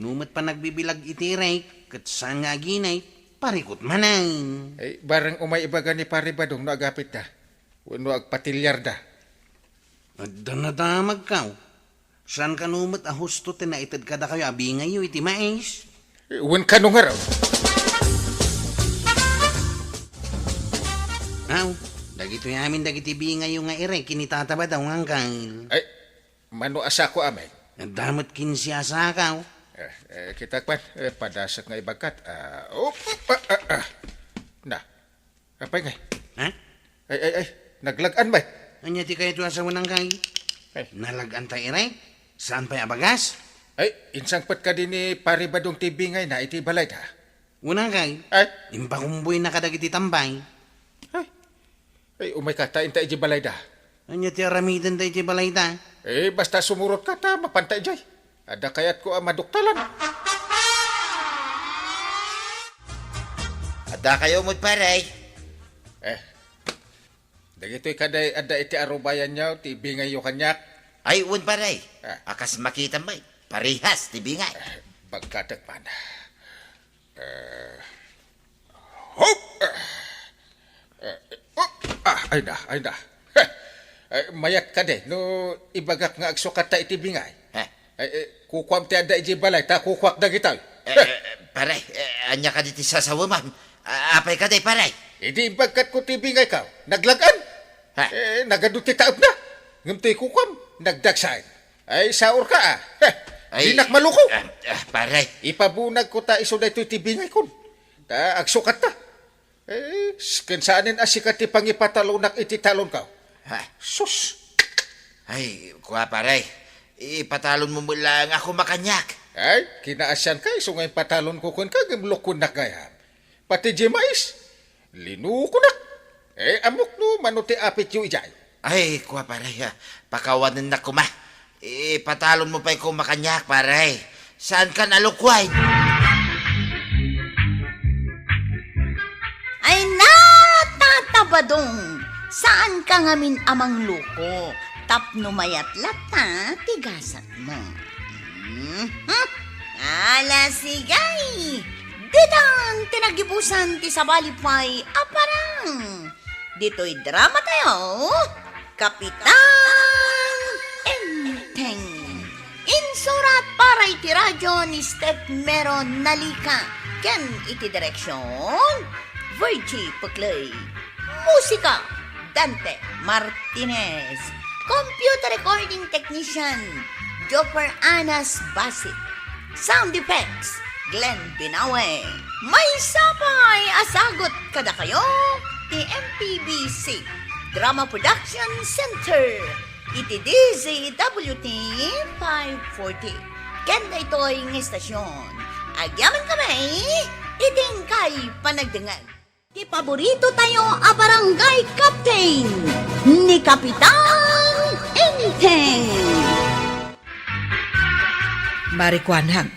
No met panagbibilag iti irek, ket saan nga aginay, parikut manen. Ay, bareng umay ibaga ni Pari Badong no agapitda. Wenno agpatilyarda. Adda nadamagkaw. Saan kano met a husto ti naited kadakayo a bingayyo iti mais? Eh, wen kano ngarud? Aw, dagitoy amin dagiti bingayyo nga irek ken ni Tata Badong, Anggail. Ay, mano a sako amin? Adda met kinse a sakaw. Eh, eh, kita kwan, eh, padasek nga ibagkat. Ah, oh, ah, ah, ah. Na, apay ngay? Ha? Ay, ay, ay, naglag-an bay. Ania ti kayatyo a sawen, Anggail? Ay. Nalag-an ta irek? Saan pay a bagas? Ay, insangpet kadi ni Pari Badong ti bingayna iti balayda. Wen, Anggail. Ay. Impakumboyna kadagiti tambay. Ay. Ay, umay ka, ta inta iti balayda. Ania ti aramidenda iti balayda? Eh, basta sumurotka ta mapanta idiay. Adda kayatko a maduktalan. Adda kayo met, pare. Eh, dagitoy kadi adda iti arubayanyo ti bingayyo kaniak? Ay, wen, pare. Ah. A kas makitam met, parehas ti bingay. Eh, bagkatek man. Eh, hop! Eh, eh, hop! Ah, ay na, ay na. Heh! Eh, mayat kadi no ibagak nga agsukatta iti bingay. Heh? Eh, eh, kukuam ti adda idiay balay, ta kukuak dagitoy. Eh, Heh! eh, pare, eh, ania kadi ti sasawem? A-, apay kadi, pare? Idi imbagkatko ti bingaykaw, naglag-an. Heh? Eh, nagadu ti taebna. Ngem ti kukuam, nagdagsaen. Ay, saurka, ah. Heh, Ay, dinak maluko. Ah, ah, pare. Ipabunagko ta isu daytoy ti bingaykon. Ta agsukatta. Eh, s-, ken saanen a sika ti pangipatalonak iti talonko. Ha? Sus! Ay, kua, pare. Ipatalonmo met laeng a kumakaniak. Ay, kinaasianka, isu nga ipatalonko kenka, ngem lukuennak gayam. Pati diay mais, linukonak. Eh, ammok no mano ti apityo idiay. Ay, kua, pare, ah, pakawanennak koma. Ipatalonmo pay koma kaniak, pare. Saankan a lukuen. Ay, natatabadong! Saanka ngamin a mangluko, tapno mayat latta ti gasatmo. Mhm. Ala, sige! Ditan ti nagibusan ti sabali pay a parang. Ditoy drama tayo, Kapitan Enteng. Insurat para iti radyo ni Steph Meron Nalika ken iti direksyon, Virgie Puclay. Musika, Dante Martinez. Computer recording technician, Joper Anas Basit. Sound effects, Glenn Binawe. Maysa pay a sagut kadakayo ti M P B C Drama Production Center iti D Z W T five forty. Ken daytoy nga istasyon, agyaman kami iti inkay panagdengngeg. Ti paborito tayo a barangay captain, ni Kapitan Enteng. Mari Kuanang,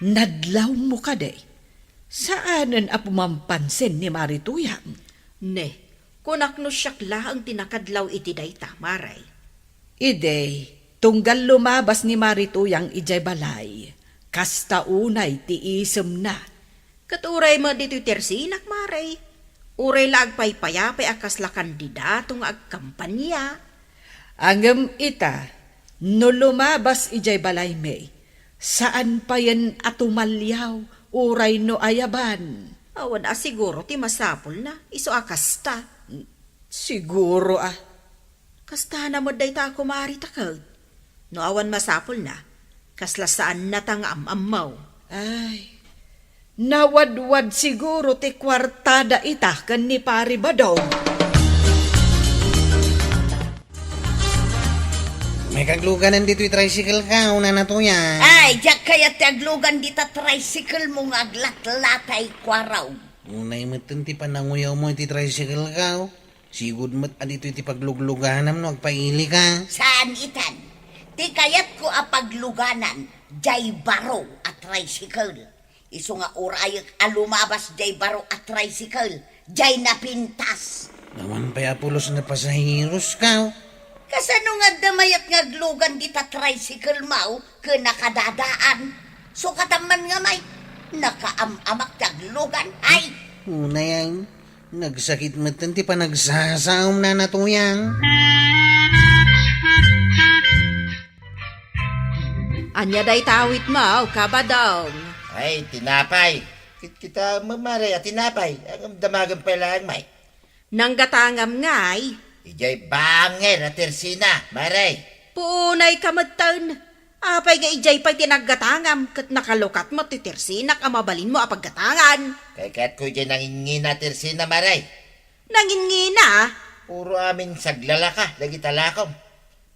nadlawmo kadi? Saanen a pumampansin ni Mari Tuyang. Ne, kunak no siak laeng ti nakadlaw iti dayta, Mare. Idi, tunggal lumabas ni Mari Tuyang idiay balay, kasta unay ti isemna. Ket uray met ditoy Tersinak, Mare. Uray la agpaypayapay a kasla kandidato nga agkampanya. Ngem ita, no lumabas idiay balaymi, saan payen a tumaliaw uray no ayaban. Awan a siguro ti masapulna, isu a kasta. Siguro a. Kasta na met dayta a kumari ta ket. No awan masapulna, kasla saannata nga am-ammo. Ay, nawadwad siguro ti kuartada ita ken ni Pari Badong. May kagluganan ditoy tricycle ka, una na to yan. Ay, diak kayat ti aglugan dita tricycle mo nga aglatlatay, kuaraw. Unay metten ti pananguyawmo iti tricycle ka, oh. Sigud met a ditoy ti paglugluganam no agpaili ka. Saan itan. Ti kayatko a pagluganan, jay baro a tricycle. Isu nga urayek a lumabas jay baro a tricycle, jay napintas. Awan pay a pulos nga pasaheros ka, oh. Kasano nga adda mayat nga aglugan dita tricycle mo ken nakadadaan? Sukatan man nga may nakaam-amak ti aglugan, ay! Unay, ay. Nagsakit metten ti panagsasaom, Nana Tuyang. Ania dayta awitmo, Kabadong? Ay, tinapay. Kit-, kita, ma-, Mare, a tinapay. Ang damagan pay laeng, may. Nanggatangam ngay? Idiay bangir a tersina, Mare. Puunay ka metten. Apay nga idiay pay ti naggatangam ket nakalukat met ti tersinak a mabalinmo a paggatangan? Kayatko idiay nangingina a tersina, Mare. Nangingina? Puro amin saglalaka dagita lakom.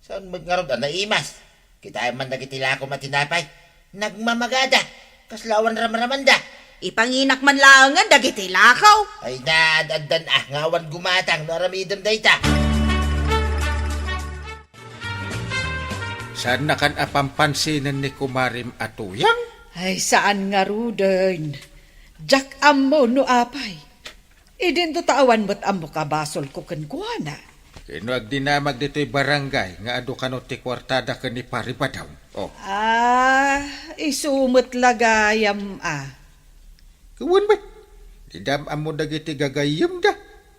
Saan met ngarud a naimas? Kitaem man dagiti lakom a tinapay. Nagmamagada. Kasla awan ramramanda. Ipanginak man laengen dagiti lakaw. Ay, naad-addan a nga awan gumatang no aramidem dayta. Saannakan a pampansinen ni kumarim a Tuyang? Ay, saan ngaruden. Diak ammo no apay. Idinto ta awan met ammok a basolko kenkuana. Ken no agdinamag ditoy barangay nga adu kano ti kuartada ken ni Pari Badong? Oh. Ah, isu met la gayam a. Wen met, dida am-ammo dagiti gagayyemda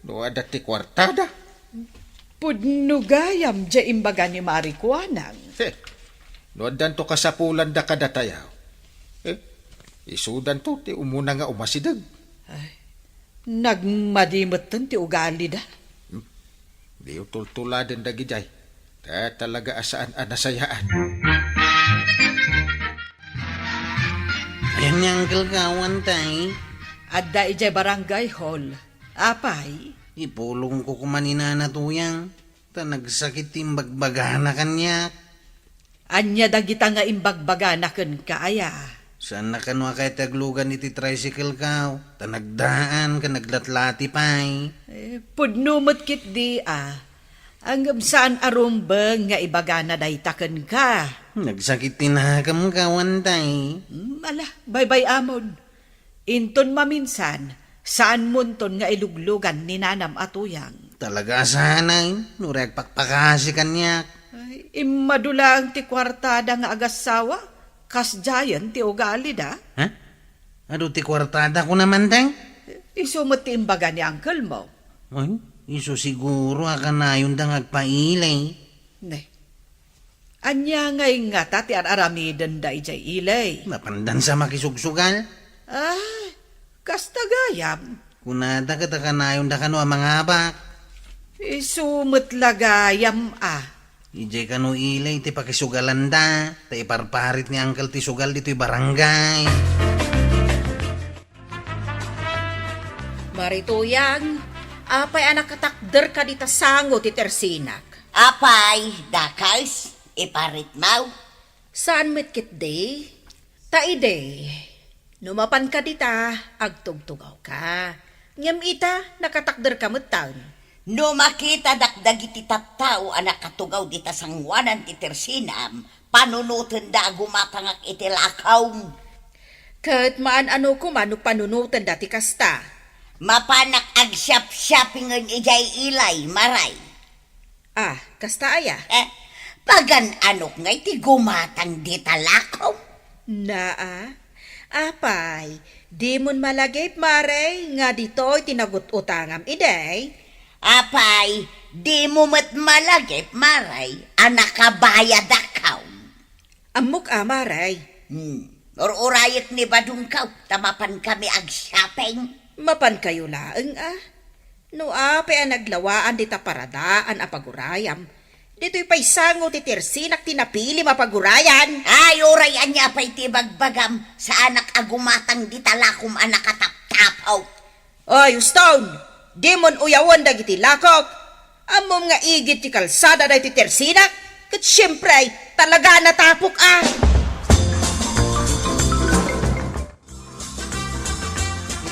no adda ti kuartada. Pudno gayam diay imbaga ni Mari Kuanang. He, no addanto kasapulanda kadatayo, eh, isudanto ti umuna nga umasideg. Ay, nagmadi metten ti ugalida. Hmm. Diyo tultuladen dagidiay. Ta talaga a saan a nasayaan. Ayan ni Uncle Kawan, tay. Adda idiay barangay hall. Apay? Ipulongko koma ni Nana Tuyang. Ta nagsakit ti imbagbagana kaniak. Ania dagita nga imbagbagana kenka, aya? Saanna kano a kayat ti aglugan iti tricycle-ko, ta nagdaan ken naglatlati pay. Eh, pudno met ketdi a. Ngem saan a rumbeng nga ibagana dayta kenka. Nagsakit ti nakemko, tay. Hmm, ala, baybay-amon. Inton maminsan, saanmonton nga iluglugan ni nanam a Tuyang. Talaga a saan, no uray agpakpakasi kaniak. Ay, immadu laeng ti kuartada nga agassawa, kasdiayen ti ugalida. Ha? Adu ti kuartada, kunam, tay? Isu met ti imbaga ni uncle mo. Ay, isu siguro a kanayonda nga agpaili. Ne. Ania ngay ngata ti ar-aramidenda idiay ili? Mapandan sa makisugsugal? Ah, kasta gayam. Kunada ket a kanayonda kano a mangabak. Isu met la gayam a. Idiay kano ili ti pakisugalanda, ta iparparit ni Uncle ti sugal ditoy barangay. Mari Tuyang, apay a nakatakderka dita sango ti tersinak? Apay, dakes, iparitmo? Saan met ketdi? Ta idi, no mapanka dita, agtugtugawka. Ngem ita, nakatakderka metten. No makitadak dagiti tattao a nakatugaw dita sangoanan ti tersinam, panunotenda a gumatangak iti lakom. Ket maan-ano koma no panunotenda ti kasta? Mapanak agsiapsiapingen idiay ili, Mari. Ah, kasta aya? Eh, pagan-anok ngay ti gumatang dita lakom? Naa, apay, dimon malagip, Mari, nga ditoy ti nagut-utangam idi? Apay, dimo met malagip, Mari, a nakabayadakon? Ammok a, Mari. Hmm. Ur-urayek ni badongko, ta mapankami ag-shopping. Mapankayo laeng a. No apay a naglawaan dita paradaan a pagurayam, ditoy pay sango ti tersinak ti napilim a pagurayan. Ay, uray ania pay ti bagbagam, saanak a gumatang dita lakom a nakataptapaw. Oy, Uston, dimon uyawen dagiti lakok. Ammom nga igid ti kalsada daytoy tersinak, ket siempre, talaga natapok a.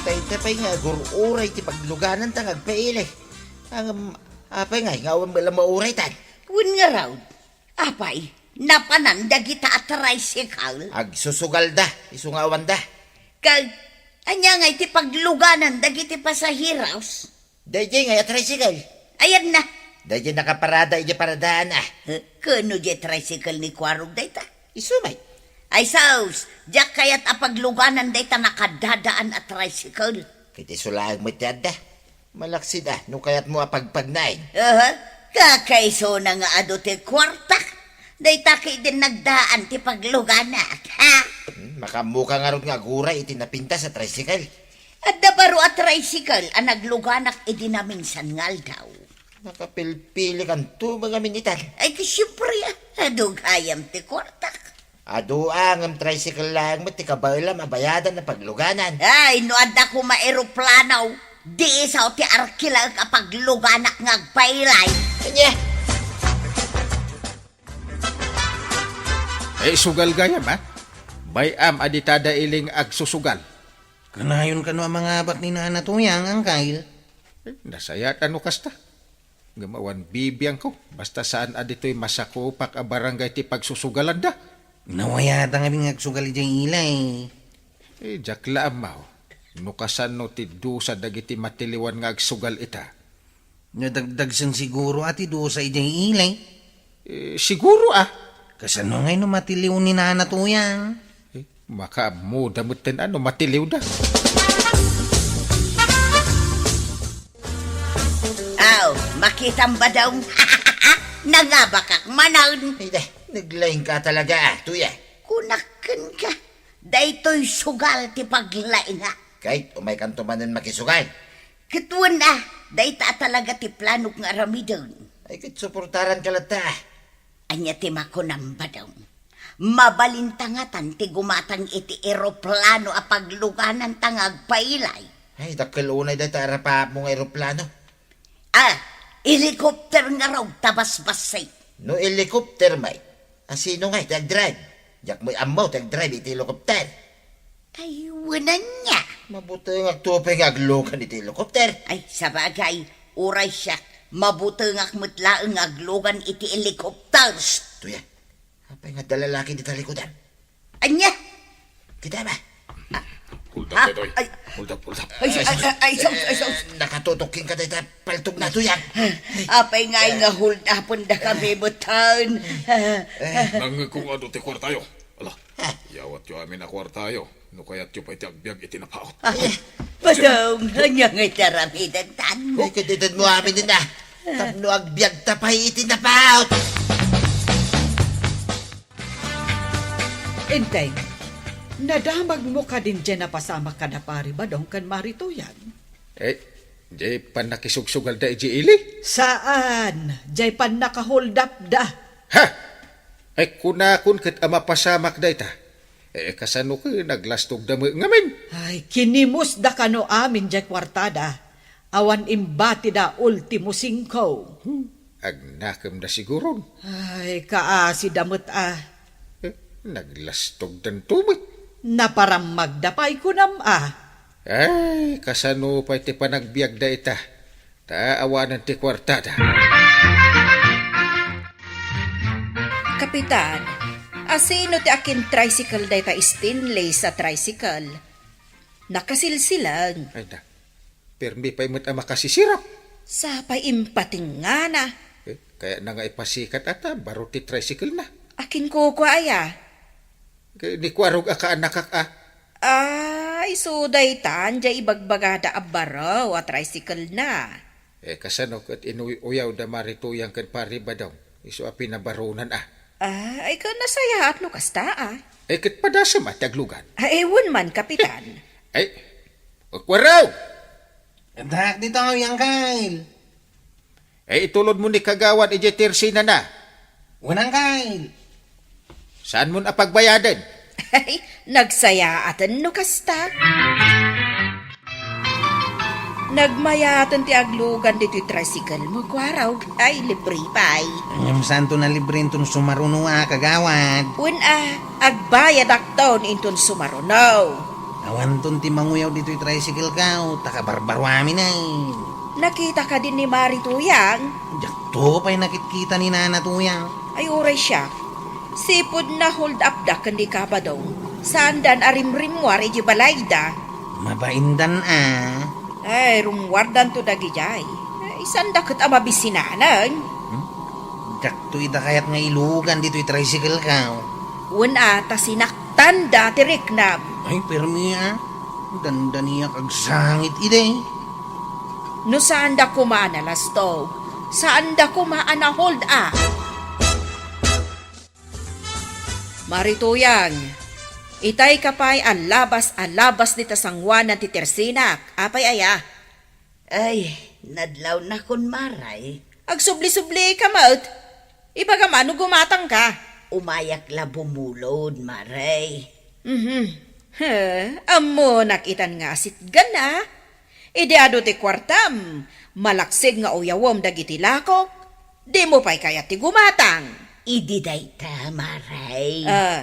Itay pay nga agur-uray ti paglugananta nga agpaili. Ang, apay nga, nga awan met la mauraytan. Wen ngarud, apay, napanan dagita a tricycle? Agsusugalda, isu nga awanda. Kag, ania ngay ti pagluganan dagiti pasaheros? Daydiay ngay a tricycle. Ayanna. Daydiay nakaparada idiay paradaan a. Eh, kano diay tricycle ni Kuarog dayta? Isu met. Ay sus, diak kayat a pagluganan dayta nakadadaan a tricycle. Ket isu laeng met ti adda. Malaksid a, no kayatmo a pagpagnaen. Aha, kakaisuna nga adu ti kuartak. Dayta ketdin nagdaan ti pagluganak, ha? Hmm, makaammoka ngarud nga aguray iti napintas a tricycle. Adda baro a tricycle a nagluganak idi naminsan nga aldaw. Nakapilpilikanto ngamin itan. Ay, ti siempre, ah. Adu gayam ti kuartak. Adu a, ngem tricycle laeng met ti kabaelam a bayadan a pagluganan. Ay, no adda koma eroplano, diisaw ti arkilaek a pagluganak nga agpailay. Ania? Eh, sugal gayam, a? Bay-am a ditada iling agsusugal. Kanayon kano a mangabak ni Nana Tuyang, Angkay? Eh, nasayaat a no kasta. Ngem awan bibiangko, basta saan a ditoy masakupak a barangay ti pagsusugalanda. Nawayata ngamin nga agsugal idiay ili. Eh, diak la ammo. No kasano ti dusa dagiti matiliwan nga agsugal ita? Nadagdagsen siguro a ti dusa idiay ili. Eh, siguro, a. Kasano ngay no matiliw ni Nana Tuyang? Eh, makaammoda metten a no matiliwda. Makitam, Badong? Nangabakak manen. Ay, da, naglaing ka talaga, ah, Tuya. Kunak kenka, daytoy sugal ti paglaingak. Kay, umaykanto manen makisugal. Ket wen, ah, dayta a talaga ti planok nga aramiden. Ay, ket suportaranka latta, ah. Ania ti makunam, Badong? Mabalinta ngatan ti gumatang iti eroplano a paglugananta nga agpailay. Ay, dakkel unay dayta a rapaapmo nga eroplano. Ah, helicopter ngarud ta basbassit. No helicopter met, a sino ngay ti agdrive? Diak met ammo ti agdrive iti helicopter. Ay, wen ania? Mabutengakto pay nga aglugan iti helicopter. Ay, sabagay, uray siak, mabutengak met laeng nga aglugan iti helicopters. Tuya, apay nga adda lalaki dita likudan? Ania? Kita ba? Hold up, Ah, Toy. Ay. Hold up, hold up. Ay, ay, ay, ay, sus, ay, sus. Eh, nakatutok kenka dayta paltog na, Tuya. Apay nga ay nga hold upon da kami, butan. Nangngegko nga adu ti kuartayo. Ala, yawatyo amin a kuartayo. No kayatyo pay ti agbiag iti napaut. Ah, Badong, ania nga iti aramidentan? Ay, kadidad mo amin din, ah. Tapno agbiag ta pay iti napaut. Enteng, nadamagmo kadin diay napasamak kada Pari Badong ken Mari Tuyang? Eh, diay pannakisugsugalda idiay ili? Saan, diay pannakaholdapda. Ha? Ay, kunakon ket a mapasamak dayta. Eh, kasano ket naglastogda met ngamin? Ay, kinimusda kano amin diay kuartada. Awan imbatida ultimo singko. Hmm, agnakemda siguron. Ay, kaasida met a. Eh, naglastogdanto met. Naparammagda pay kunam a. Ay, kasano pay ti panagbiagda ita? Ta awanen ti kuartada. Kapitan, asino ti akin-tricycle dayta stainless a tricycle? Nakasilsilang. Ay na, permi pay met a makasisirap. Sapay impatengngana. Eh, kayatna nga ipasikat a ta baro ti tricycle na. Akin kukua aya? Kay ni Kuarog a kaanakak a. Ay, isu daytan, diay ibagbagada a baro a tricycle na. Eh, kasano ket inuy-uyawda Mari Tuyang ken Pari Badong, isu a pinabaronan a. Ah, ay, ket nasayaat no kasta a. Eh, ket padasem a ti aglugan. Ay, wen man, Kapitan. Ay, Kuarog! Addak ditoy, Angkel. Eh, itulodmo ni Kagawad idiay tersinana. Wen, Angkel. Saanmon a pagbayaden? Ay, nagsayaaten no kasta. Nagmayaten ti aglugan ditoy tricycle mo, Kuarog. Ay, libre pay. Ngem saanton a libre inton sumaruno a, Kagawad? Wen a, agbayadakton inton sumaruno. Awanton ti manguyaw ditoy tricycle ko, ta kabarbaro amin ay. Nakita kadin ni Mari Tuyang? Diakto pay nakitkita ni Nana Tuyang. Ay, uray siak. Sipud na-hold up da ken ni Kabadong. Saandan a rimrimmuar idiay balayda. Mabaindan a. Ay, rummuardanto dagidiay. Ay, saanda ket a mabisinanan. Hmm? Diakto ida kayat nga ilugan ditoy tricycle ko. Wen a, ta sinaktan da ti riknam. Ay, permi a. Dandaniak agsangit idi. No saanda koma a nalastog, saanda koma a na-hold up. Mari Tuyang, itay ka pay a labas a labas dita sangoanan ti tersinak. Apay aya? Ay, nadlawnakon, Mare. Agsubli-subli ka met. Ibagam a no gumatang ka. Umayak la bumulod, Mare. Mhm. He, ammonak itan nga asitgan a. Idi adu ti kuartam, malaksid nga uyawem dagiti lakok. Dimo pay kayat ti gumatang. Idi dayta, Mare. Ah,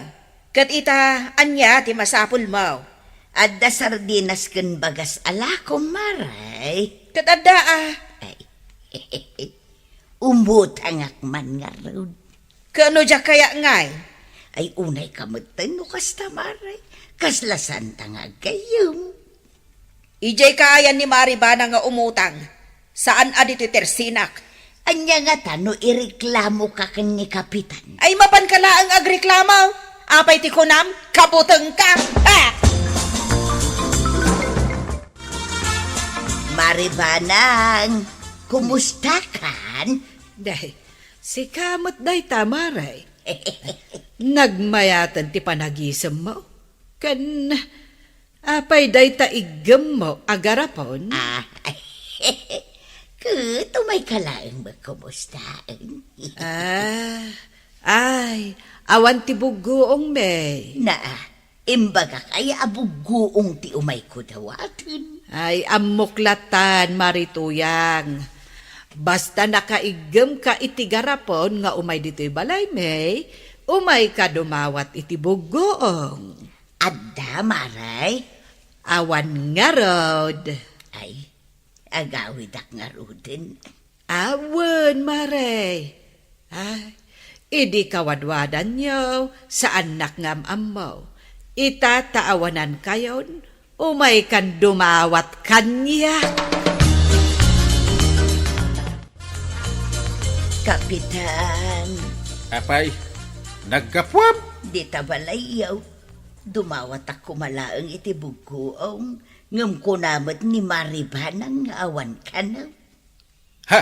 ket ita, ania ti masapulmo? Adda sardinas ken bagas a lakom, Mare. Ket adda a. Ay. Umutangak man ngarud. Ket no diak kayat ngay? Ay, unay ka metten no kasta, Mare. Kasla saanta nga aggayyem. Idiay kaayan ni Mari Bana nga umutang, saan a ditoy tersinak. Ania ngata no ireklamo ka ken ni Kapitan? Ay, mapan ka laeng agreklamo. Apay ti kunam, kabuteng ka. Ah! Mari Banang, Kumustakan? Day, sika met dayta, Mare. Nagmayaten ti panagisemmo. Ken apay dayta iggemmo a garapon? Ah, ket umayka laeng met kumustaen. Ah, ay, awan ti buggoong, May. Naa, imbagak aya a buggoong ti umayko dawaten? Ay, ammok latan, Mare Tuyang. Basta nakaiggemka iti garapon nga umay ditoy balay, May, umayka dumawat iti buggoong. Adda, Mare? Awan ngarud. Ay, agawidak ngaruden. Awan, Mare. Ay, idi kawadwadanyo, saannak nga am-ammo. Ita ta awanankayon, umaykan dumawat kaniak. Kapitan. Apay, naggapuam? Dita balayyo. Dumawatak koma laeng iti buggoong, ngem kuna met ni Mare Banang nga awan kano. Ha?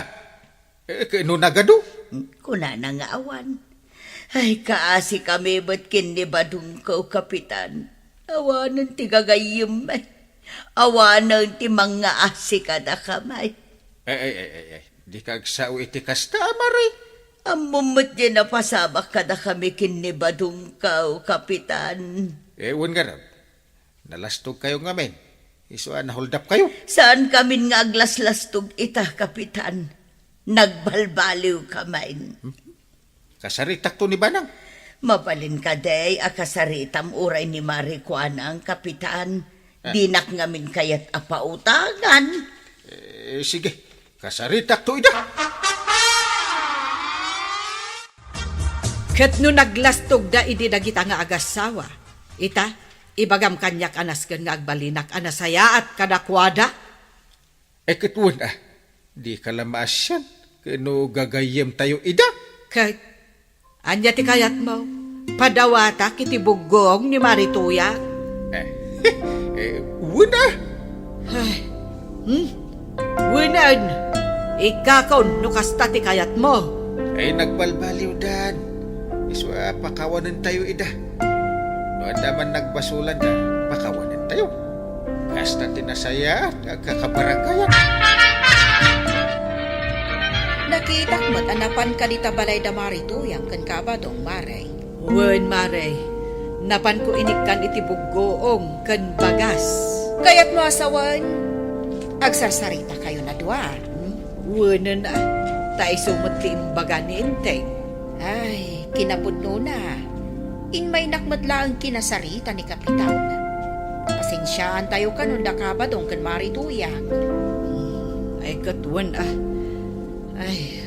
Eh, ket no nagadu? Kunana nga awan. Ay, kaasikami met ken ni Badongko, Kapitan. Awanen ti gagayyem, ay. Awanen ti mangngaasi kadakami. Ay, ay, ay, ay, ay. Dika agsao iti kasta, Mare. Ammom met diay napasamak kadakami ken ni Badongko, Kapitan. Eh, wen ngarud, nalastogkayo ngamin. Isu a nahuldapkayo. Saankamin nga aglaslastog ita, Kapitan. Nagbalbaliwkamin. Hmm? Kasaritakto ni Banang. Mabalin kadi a kasaritam uray ni Mare Kuanang, Kapitan. Ah. Dinak ngamin kayat a pautangan. Eh, sige, kasaritakto ida. Ket no naglastogda idi dagita nga agassawa, ita, ibagam kaniak a nasken nga agbalinak a nasayaat kadakuada. Eh, ket wen a, dika la maasian ket no gagayyemtayo ida. Ket ania ti kayatmo? Padawatak iti buggoong ni Mare Tuyang? Eh, eh, wen a. Ay, hmm? Wenen, ikkakon no kasta ti kayatmo. Ay, nagbalbaliwdan. Isu a pakawanentayo ida. No adda man nagbasolanda, pakawanentayo. Kasta ti nasayaat nga agkakabaranggayan. Nakitak met a napan kadi ta balay da Mare Tuyang ken Kabadong, Mare. Wen, Mare, napanko inikkan iti buggoong ken bagas. Kayatmo a sawen, agsarsarita kayon a dua? Hmm? Wenen a, ta isu met ti imbaga ni Enteng. Ay, kinapudnona, inmaynak met laeng kinasarita ni Kapitan. Pasensiaantayo kanon da Kabadong ken Mare Tuyang. Hmm, ay, ket wen a. Ay,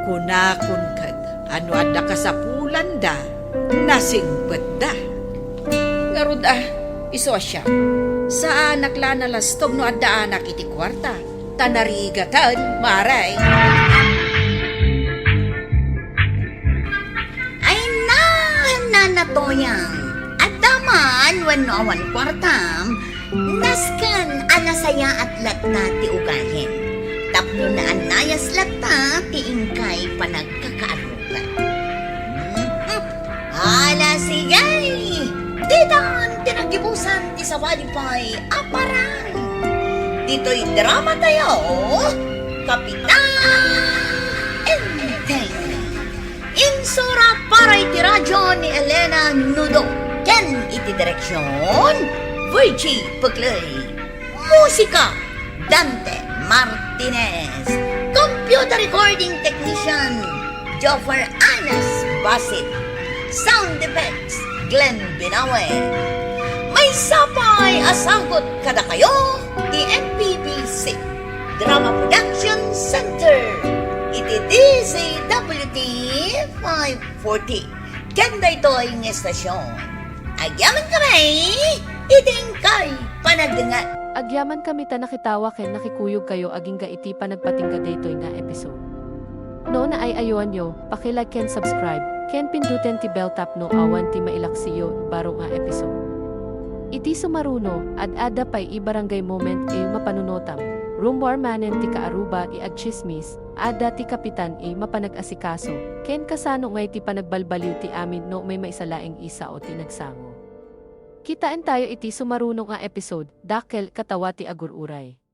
kunakon ket a no adda kasapulanda, nasingpetda. Ngarud a, isu a siak, saanak la nalastog no addaanak iti kuarta, ta narigaten, Mare. Ay, na, Nana Toyang, adda man wenno awan kuartam, nasken a nasayaat latta ti ugalim. Tapno naannayas latta ti inkay panagkakaarrugan. Mhm. Ala, sige! Ditan ti naggibusan ti sabali pay a parang. Ditoy drama tayo, Kapitan Enteng. Insura para iti radyo ni Elena Nudo ken iti direksyon, Virgie Pecley. Musika, Dante Martinez. Computer recording technician, Joffer Anas Basit. Sound effects, Glenn Binawe. Maysa pay a sagut kadakayo ti M P B C Drama Production Center iti D Z W T five forty. Ken daytoy nga estasyon, agyamankami iti inkay panagdengngeg. Agyamankami ta nakitawa ken nakikuyogkayo agingga iti panagpatingga daytoy nga episode. No naay-ayoanyo, paki-like ken subscribe, ken pinduten ti bell tap no awan ti mailaksiyo baro nga episode. Iti sumaruno, ad-adda pay i Barangay Moment a mapanunotam. Rummuar manen ti kaaruba a agtsismis, adda ti kapitan a mapanag-asikaso, ken kasano ngay ti panagbalbaliw ti amin no umay maysa laeng a sao ti nagsango. Kitaentayo iti sumaruno nga episode, Dakkel, Katawa ti Agur-uray.